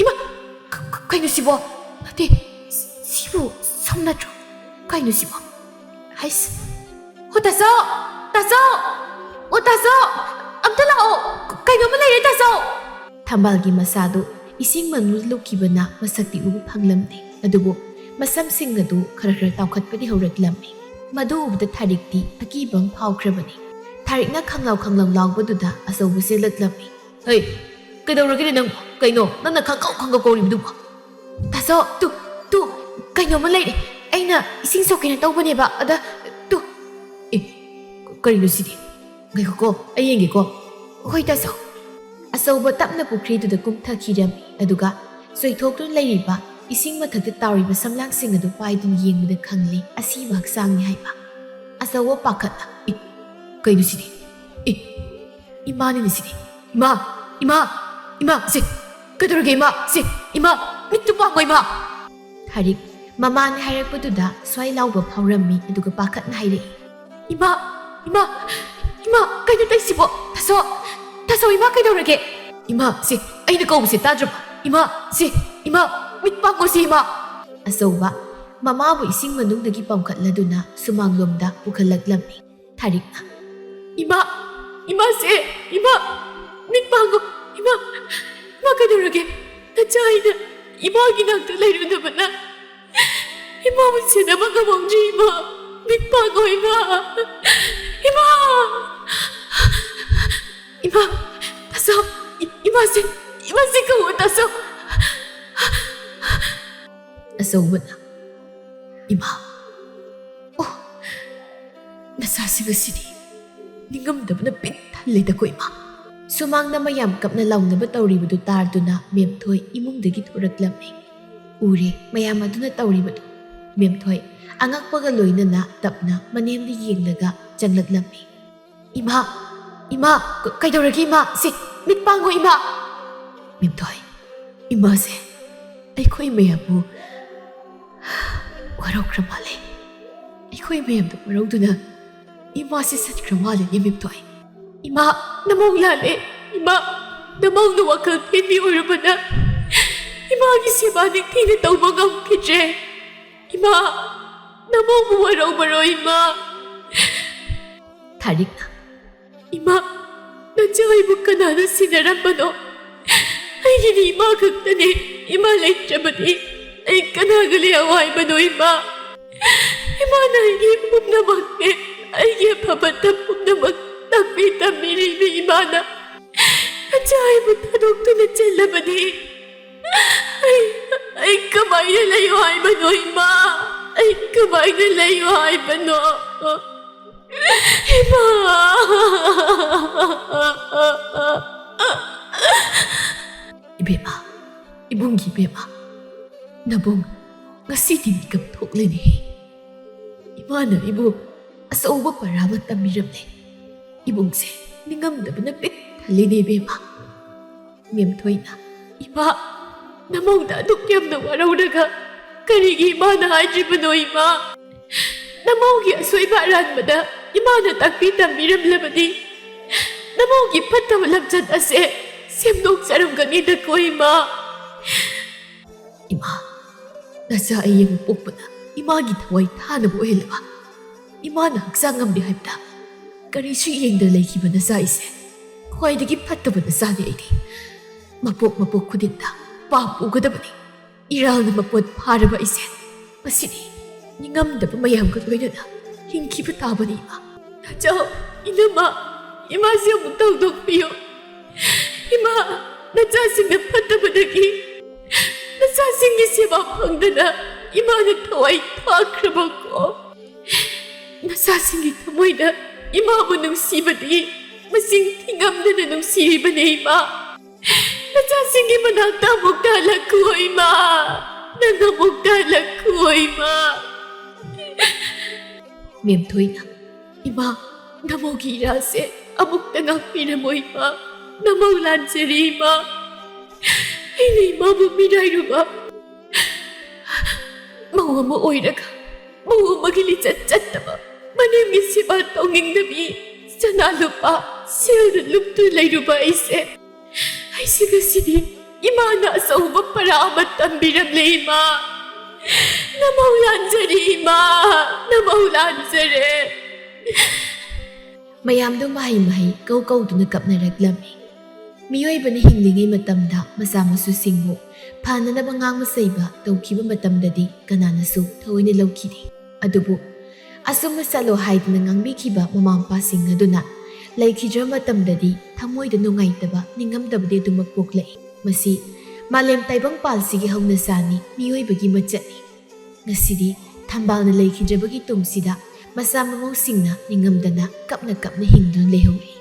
"ꯏꯃꯥ, ꯀ-, ꯀ-, ꯀꯩꯅꯣ ꯁꯤꯕꯣ? ꯅꯠꯇꯦ, ꯁꯤ-, ꯁꯤꯕꯨ ꯁꯝ ꯅꯠꯇ꯭ꯔꯣ? ꯀꯩꯅꯣ ꯁꯤꯕꯣ? ꯍꯩꯁ! ꯑꯣ ꯇꯥꯆꯧ! ꯇꯥꯆꯧ! ꯑꯣ ꯇꯥꯆꯧ! ꯑꯝꯇ ꯂꯥꯛꯑꯣ! ꯀ-, ꯀꯩꯅꯣꯝꯃ ꯂꯩꯔꯦ ꯇꯥꯆꯧ!" ꯊꯝꯕꯥꯜꯒꯤ ꯃꯁꯥꯗꯨ ꯏꯁꯤꯡ ꯃꯅꯨꯡꯗ ꯂꯨꯞꯈꯤꯕꯅ ꯃꯁꯛꯇꯤ ꯎꯕ ꯐꯪꯂꯝꯗꯦ, ꯑꯗꯨꯕꯨ ꯃꯁꯝꯁꯤꯡ ꯑꯗꯨ ꯈꯔ ꯈꯔ ꯇꯥꯎꯈꯠꯄꯗꯤ ꯍꯧꯔꯛꯂꯝꯃꯤ꯫ ꯃꯗꯨ ꯎꯕꯗ ꯊꯥꯔꯤꯛꯇꯤ ꯑꯀꯤꯕ ꯑꯃ ꯐꯥꯎꯈ꯭ꯔꯕꯅꯤ꯫ ꯊꯥꯔꯤꯛꯅ ꯈꯪꯂꯥꯎ ꯈꯪꯂꯥꯎ ꯂꯥꯎꯕꯗꯨꯗ ꯑꯆꯧꯕ ꯆꯦꯜꯂꯛꯂꯝꯃꯤ꯫ "ꯍꯩ, ꯀꯩꯗꯧꯔꯒꯦꯅꯦ ꯅꯪ? ꯀꯩꯅꯣ ꯅꯪꯅ ꯈꯪꯀꯧ ꯈꯪꯀꯧ ꯀꯧꯔꯤꯕꯗꯨꯕꯣ?" "ꯇꯥꯆꯧ, ꯇꯨ, ꯇꯨ, ꯀꯩꯅꯣꯝꯃ ꯂꯩꯔꯦ꯫ ꯑꯩꯅ ꯏꯁꯤꯡ ꯁꯣꯛꯀꯦꯅ ꯇꯧꯕꯅꯦꯕ, ꯑꯗ, ꯇꯨ꯫" "ꯑꯦ, ꯀꯔꯤꯅꯣ ꯁꯤꯗꯤ? ꯉꯥꯏꯈꯣꯀꯣ, ꯑꯩ ꯌꯦꯡꯒꯦꯀꯣ꯫" "ꯍꯣꯏ ꯇꯥꯆꯧ꯫" ꯑꯆꯧꯕ ꯇꯞꯅ ꯄꯨꯈ꯭ꯔꯤꯗꯨꯗ ꯀꯨꯝꯊꯈꯤꯔꯝꯃꯤ, ꯑꯗꯨꯒ ꯆꯣꯏꯊꯣꯛꯇꯨꯅ ꯂꯩꯔꯤꯕ ꯏꯁꯤꯡ ꯃꯊꯛꯇ ꯇꯥꯎꯔꯤꯕ ꯁꯝꯂꯥꯡꯁꯤꯡ ꯑꯗꯨ ꯄꯥꯏꯗꯨꯅ ꯌꯦꯡꯕꯗ ꯈꯪꯂꯦ ꯑꯁꯤꯕ ꯍꯛꯆꯥꯡꯅꯤ ꯍꯥꯏꯕ꯫ ꯑꯆꯧꯕ ꯄꯥꯈꯠꯅ, "ꯑꯦ, ꯀꯩꯅꯣ ꯁꯤꯗꯤ? ꯑꯦ, ꯏꯃꯥꯅꯤꯅꯦ ꯁꯤꯗꯤ꯫ ꯏꯃꯥ, ꯏꯃꯥ, ꯏꯃꯥ, ꯁꯦ, ꯀꯩꯗꯧꯔꯒꯦ ꯏꯃꯥ? ꯁꯦ, ꯏꯃꯥ, ꯃꯤꯠꯇꯨ ꯄꯥꯡꯉꯣ ꯏꯃꯥ!" ꯊꯥꯔꯤꯛ ꯃꯃꯥꯅ ꯍꯥꯏꯔꯛꯄꯗꯨꯗ ꯁ꯭ꯋꯥꯏ ꯂꯥꯎꯕ ꯐꯥꯎꯔꯝꯃꯤ, ꯑꯗꯨꯒ ꯄꯥꯈꯠꯅ ꯍꯥꯏꯔꯛꯏ꯫ "ꯏꯃꯥ, ꯏꯃꯥ, ꯏꯃꯥ, ꯀꯩꯅꯣ ꯇꯧꯏꯁꯤꯕꯣ? ꯇꯥꯆꯧ, ꯇꯥꯆꯧ, ꯏꯃꯥ ꯀꯩꯗꯧꯔꯒꯦ? ꯏꯃꯥ, ꯁꯦ, ꯑꯩꯅ ꯀꯧꯕꯁꯦ ꯇꯥꯗ꯭ꯔꯕ? ꯏꯃꯥ, ꯁꯦ, ꯏꯃꯥ, ꯃꯤꯠ ꯄꯥꯡꯉꯣ ꯁꯦ ꯏꯃꯥ!" ꯑꯆꯧꯕ ꯃꯃꯥꯕꯨ ꯏꯁꯤꯡ ꯃꯅꯨꯡꯗꯒꯤ ꯄꯥꯡꯈꯠꯂꯗꯨꯅ ꯁꯨꯃꯥꯡꯂꯣꯝꯗ ꯄꯨꯈꯠꯂꯛꯂꯝꯃꯤ꯫ ꯊꯥꯔꯤꯛꯅ, "ꯏꯃꯥ, ꯏꯃꯥꯁꯦ, ꯏꯃꯥ, ꯃꯤꯠ ꯄꯥꯡꯉꯣ, ꯏꯃꯥ, ꯏꯃꯥ ꯀꯩꯗꯧꯔꯒꯦ? ꯅꯆꯥ ꯑꯩꯅ ꯏꯃꯥꯒꯤ ꯅꯥꯛꯇ ꯂꯩꯔꯨꯗꯕꯅ ꯏꯃꯥꯕꯨ ꯁꯦꯟꯅꯕ ꯉꯝꯍꯧꯗ꯭ꯔꯦ ꯏꯃꯥ, ꯃꯤꯠ ꯄꯥꯡꯉꯣ ꯏꯃꯥ, ꯏꯃꯥ, ꯏꯃꯥ, ꯇꯥꯆꯧ, ꯏ-, ꯏꯃꯥꯁꯦ, ꯏꯃꯥꯁꯦ ꯀꯧꯋꯣ ꯇꯥꯆꯧ꯫" ꯑꯆꯧꯕꯅ, "ꯏꯃꯥ, ꯑꯣ, ꯅꯆꯥꯁꯤꯡ ꯑꯁꯤꯗꯤ ꯅꯤꯡꯉꯝꯗꯕꯅ ꯄꯤꯛ ꯊꯜꯂꯦꯗꯀꯣ ꯏꯃꯥ꯫" ꯁꯨꯃꯥꯡꯗ ꯃꯌꯥꯝ ꯀꯞꯅ ꯂꯥꯎꯅꯕ ꯇꯧꯔꯤꯕꯗꯨ ꯇꯥꯗꯨꯅ ꯃꯦꯝꯊꯣꯏ ꯏꯃꯨꯡꯗꯒꯤ ꯊꯣꯔꯛꯂꯝꯃꯤ꯫ ꯎꯔꯦ ꯃꯌꯥꯝ ꯑꯗꯨꯅ ꯇꯧꯔꯤꯕꯗꯨ꯫ ꯃꯦꯝꯊꯣꯏ ꯑꯉꯛꯄꯒ ꯂꯣꯏꯅꯅ ꯇꯞꯅ ꯃꯅꯦꯝꯗ ꯌꯦꯡꯂꯒ ꯆꯪꯂꯛꯂꯝꯃꯤ꯫ "ꯏꯃꯥ, ꯏꯃꯥ, ꯀ-, ꯀꯩꯗꯧꯔꯒꯦ ꯏꯃꯥ? ꯁꯤ, ꯃꯤꯠ ꯄꯥꯡꯉꯣ ꯏꯃꯥ!" ꯃꯦꯝꯊꯣꯏ, ꯏꯃꯥꯁꯦ ꯑꯩꯈꯣꯏ ꯃꯌꯥꯝꯕꯨ ꯋꯥꯔꯧꯈ꯭ꯔ ꯃꯥꯜꯂꯦ꯫ ꯑꯩꯈꯣꯏ ꯃꯌꯥꯝꯗ ꯋꯥꯔꯧꯗꯨꯅ ꯏꯃꯥꯁꯦ ꯆꯠꯈ꯭ꯔ ꯃꯥꯜꯂꯦꯅꯦ, ꯃꯦꯝꯊꯣꯏ꯫ ꯏꯃꯥ, ꯅꯃꯧ ꯂꯥꯜꯂꯦ꯫ ꯏꯃꯥ, ꯅꯃꯧꯅ ꯋꯥꯈꯜ ꯊꯦꯝꯕꯤ ꯑꯣꯏꯔꯨꯕꯅ ꯏꯃꯥꯒꯤ ꯁꯦꯕꯥ ꯅꯤꯡꯊꯤꯅ ꯇꯧꯕ ꯉꯝꯈꯤꯗ꯭ꯔꯦ꯫ ꯏꯃꯥ, ꯅꯃꯧꯕꯨ ꯋꯥꯔꯧꯕꯔꯣ, ꯏꯃꯥ꯫ ꯊꯥꯔꯤꯛꯅ, ꯏꯃꯥ, ꯅꯆꯦ ꯍꯣꯏꯕꯨ ꯀꯅꯥꯅ ꯁꯤꯟꯅꯔꯝꯕꯅꯣ? ꯑꯩꯒꯤꯗꯤ ꯏꯃꯥ ꯈꯛꯇꯅꯤ꯫ ꯏꯃꯥ ꯂꯩꯇ꯭ꯔꯕꯗꯤ ꯑꯩ ꯀꯅꯥꯒ ꯂꯩꯍꯧ ꯍꯥꯏꯕꯅꯣ, ꯏꯃꯥ? ꯏꯃꯥꯅ ꯑꯩꯒꯤ ꯄꯨꯝꯅꯃꯛꯅꯦ꯫ ꯑꯩꯒꯤ ꯑꯐ ꯐꯠꯇ ꯄꯨꯝꯅꯃꯛ ꯇꯥꯛꯄꯤ ꯇꯝꯕꯤꯔꯤꯕ ꯏꯃꯥꯅ ꯅꯆꯦ ꯍꯣꯏꯕꯨ ꯊꯥꯗꯣꯛꯇꯨꯅ ꯆꯦꯜꯂꯕꯗꯤ ꯑꯩ, ꯑꯩ ꯀꯃꯥꯏꯅ ꯂꯩꯌꯨ ꯍꯥꯏꯕꯅꯣ, ꯏꯃꯥ? ꯑꯩ ꯀꯃꯥꯏꯅ ꯂꯩꯌꯨ ꯍꯥꯏꯕꯅꯣ? ꯏꯃꯥ! ꯏꯕꯦꯝꯃ, ꯏꯕꯨꯡꯒꯤ ꯏꯕꯦꯝꯃ, ꯅꯕꯨꯡ ꯉꯁꯤꯗꯤ ꯃꯤꯀꯞ ꯊꯣꯛꯂꯦꯅꯦꯍꯦ꯫ ꯏꯃꯥꯅ ꯑꯩꯕꯨ ꯑꯆꯧꯕ ꯄꯔꯥ ꯑꯃ ꯇꯝꯕꯤꯔꯝꯂꯦ꯫ ꯏꯕꯨꯡꯁꯦ ꯅꯤꯡꯉꯝꯗꯕꯅ ꯄꯤꯛ ꯊꯜꯂꯦꯅꯦ, ꯏꯕꯦꯝꯃ꯫ ꯃꯦꯝꯊꯣꯏꯅ, ꯏꯃꯥ, ꯅꯃꯧꯗ ꯑꯗꯨꯛ ꯌꯥꯝꯅ ꯋꯥꯔꯧꯔꯒ ꯀꯔꯤꯒꯤ ꯏꯃꯥꯅ ꯍꯥꯏꯗ꯭ꯔꯤꯕꯅꯣ, ꯏꯃꯥ? ꯅꯃꯧꯒꯤ ꯑꯁꯣꯏꯕ ꯑꯔꯥꯟꯕꯗ ꯏꯃꯥꯅ ꯇꯥꯛꯄꯤ ꯇꯝꯕꯤꯔꯝꯂꯕꯗꯤ ꯅꯃꯧꯒꯤ ꯐꯠꯇꯕ ꯂꯝꯆꯠ ꯑꯁꯦ ꯁꯦꯝꯗꯣꯛꯆꯔꯝꯒꯅꯤꯗꯀꯣ, ꯏꯃꯥ꯫ ꯏꯃꯥ, ꯅꯆꯥ ꯑꯩ ꯑꯃ ꯄꯣꯛꯄꯅ ꯏꯃꯥꯒꯤ ꯊꯋꯥꯏ ꯊꯥꯅꯕ ꯑꯣꯏꯍꯜꯂꯕ? ꯏꯃꯥꯅ ꯍꯛꯆꯥꯡ ꯉꯝꯗꯦ ꯍꯥꯏꯕꯗ ꯀꯔꯤꯁꯨ ꯌꯦꯡꯗꯅ ꯂꯩꯈꯤꯕ ꯅꯆꯥ ꯑꯩꯁꯦ ꯈ꯭ꯋꯥꯏꯗꯒꯤ ꯐꯠꯇꯕ ꯅꯆꯥꯅꯤ ꯑꯩꯗꯤ꯫ ꯃꯄꯣꯛ ꯃꯄꯣꯛ ꯈꯨꯗꯤꯡꯗ ꯄꯥꯞ ꯄꯨꯒꯗꯕꯅꯤ꯫ ꯏꯔꯥꯜꯅ ꯃꯄꯣꯠ ꯐꯥꯔꯕ ꯑꯩꯁꯦ ꯉꯁꯤꯗꯤ ꯅꯤꯡꯉꯝꯗꯕ ꯃꯌꯥꯝꯒ ꯂꯣꯏꯅꯅ ꯍꯤꯡꯈꯤꯕ ꯇꯥꯕꯅꯤ, ꯏꯃꯥ꯫ ꯅꯆꯥ, ꯏꯅꯝꯃ, ꯏꯃꯥꯁꯤ ꯑꯃꯨꯛ ꯊꯧꯗꯣꯛꯄꯤꯌꯨ꯫ ꯏꯃꯥ, ꯅꯆꯥꯁꯤꯡꯅ ꯐꯠꯇꯕꯗꯒꯤ ꯅꯆꯥꯁꯤꯡꯒꯤ ꯁꯦꯕꯥ ꯐꯪꯗꯅ ꯏꯃꯥꯅ ꯊꯋꯥꯏ ꯊꯥꯈ꯭ꯔꯕꯀꯣ꯫ ꯅꯆꯥꯁꯤꯡꯒꯤ ꯊꯃꯣꯏꯗ ꯏꯃꯥꯕꯨ ꯅꯨꯡꯁꯤꯕꯗꯤ ꯃꯁꯤꯡ ꯊꯤꯉꯝꯗꯅ ꯅꯨꯡꯁꯤꯔꯤꯕꯅꯦ, ꯏꯃꯥ꯫ ꯅꯆꯥꯁꯤꯡꯒꯤ ꯃꯅꯥꯛꯇ ꯑꯃꯨꯛꯇ ꯍꯜꯂꯛꯈꯨ, ꯏꯃꯥ꯫ ꯅꯪ ꯑꯃꯨꯛꯇ ꯍꯜꯂꯛꯈꯨ, ꯏꯃꯥ꯫ ꯃꯦꯝꯊꯣꯏꯅ, ꯏꯃꯥ, ꯅꯃꯧꯒꯤ ꯏꯔꯥꯜꯁꯦ ꯑꯃꯨꯛꯇ ꯉꯥꯛꯄꯤꯔꯝꯃꯣ, ꯏꯃꯥ꯫ ꯅꯃꯧ ꯂꯥꯟꯖꯔꯦ, ꯏꯃꯥ꯫ ꯑꯩꯅ ꯏꯃꯥꯕꯨ ꯃꯤꯔꯥꯏꯔꯨꯕ ꯃꯧ ꯑꯃ ꯑꯣꯏꯔꯒ ꯃꯧ ꯑꯃꯒꯤ ꯂꯤꯆꯠ ꯆꯠꯇꯕ ꯃꯅꯦꯝꯒꯤ ꯁꯦꯕꯥ ꯇꯧꯅꯤꯡꯗꯕꯤ, ꯁꯅꯥ ꯂꯨꯄꯥ ꯁꯦꯜꯗ ꯂꯨꯞꯇꯨꯅ ꯂꯩꯔꯨꯕ ꯑꯩꯁꯦ, ꯑꯩꯁꯦ ꯉꯁꯤꯗꯤ ꯏꯃꯥꯅ ꯑꯆꯧꯕ ꯄꯔꯥ ꯑꯃ ꯇꯝꯕꯤꯔꯝꯂꯦ ꯏꯃꯥ꯫ ꯅꯃꯧ ꯂꯥꯟꯖꯔꯦ ꯏꯃꯥ, ꯅꯃꯧ ꯂꯥꯟꯖꯔꯦ꯫ ꯃꯌꯥꯝꯗꯨ ꯃꯍꯩ ꯃꯍꯩ ꯀꯧ ꯀꯧꯗꯨꯅ ꯀꯞꯅꯔꯛꯂꯝꯃꯤ꯫ ꯃꯤꯑꯣꯏꯕꯅ ꯍꯤꯡꯂꯤꯉꯩ ꯃꯇꯝꯗ ꯃꯆꯥ ꯃꯁꯨꯁꯤꯡꯕꯨ ꯐꯅꯅꯕ ꯉꯥꯡꯕ ꯆꯩꯕ ꯇꯧꯈꯤꯕ ꯃꯇꯝꯗꯗꯤ ꯀꯅꯥꯅꯁꯨ ꯊꯑꯣꯏꯅ ꯂꯧꯈꯤꯗꯦ꯫ ꯑꯗꯨꯕꯨ ꯑꯆꯨꯝꯕ ꯆꯠꯂꯣ ꯍꯥꯏꯗꯨꯅ ꯉꯥꯡꯕꯤꯈꯤꯕ ꯃꯃꯥ ꯃꯄꯥꯁꯤꯡ ꯑꯗꯨꯅ ꯂꯩꯈꯤꯗ꯭ꯔꯕ ꯃꯇꯝꯗꯗꯤ ꯊꯃꯣꯏꯗ ꯅꯨꯡꯉꯥꯏꯇꯕ, ꯅꯤꯡꯉꯝꯗꯕꯗꯤ ꯑꯗꯨꯃꯛ ꯄꯣꯛꯂꯛꯏ꯫ ꯃꯁꯤ ꯃꯥꯂꯦꯝ ꯇꯥꯏꯕꯪꯄꯥꯜꯁꯤꯒꯤ ꯍꯧꯅꯁꯥꯅꯤ, ꯃꯤꯑꯣꯏꯕꯒꯤ ꯃꯆꯠꯅꯤ꯫ ꯉꯁꯤꯗꯤ ꯊꯝꯕꯥꯜꯅ ꯂꯩꯈꯤꯗ꯭ꯔꯕꯒꯤ ꯇꯨꯡꯁꯤꯗ ꯃꯆꯥ ꯃꯃꯧꯁꯤꯡꯅ ꯅꯤꯡꯉꯝꯗꯅ ꯀꯞꯅ ꯀꯞꯅ ꯍꯤꯡꯗꯨꯅ ꯂꯩꯍꯧꯔꯤ꯫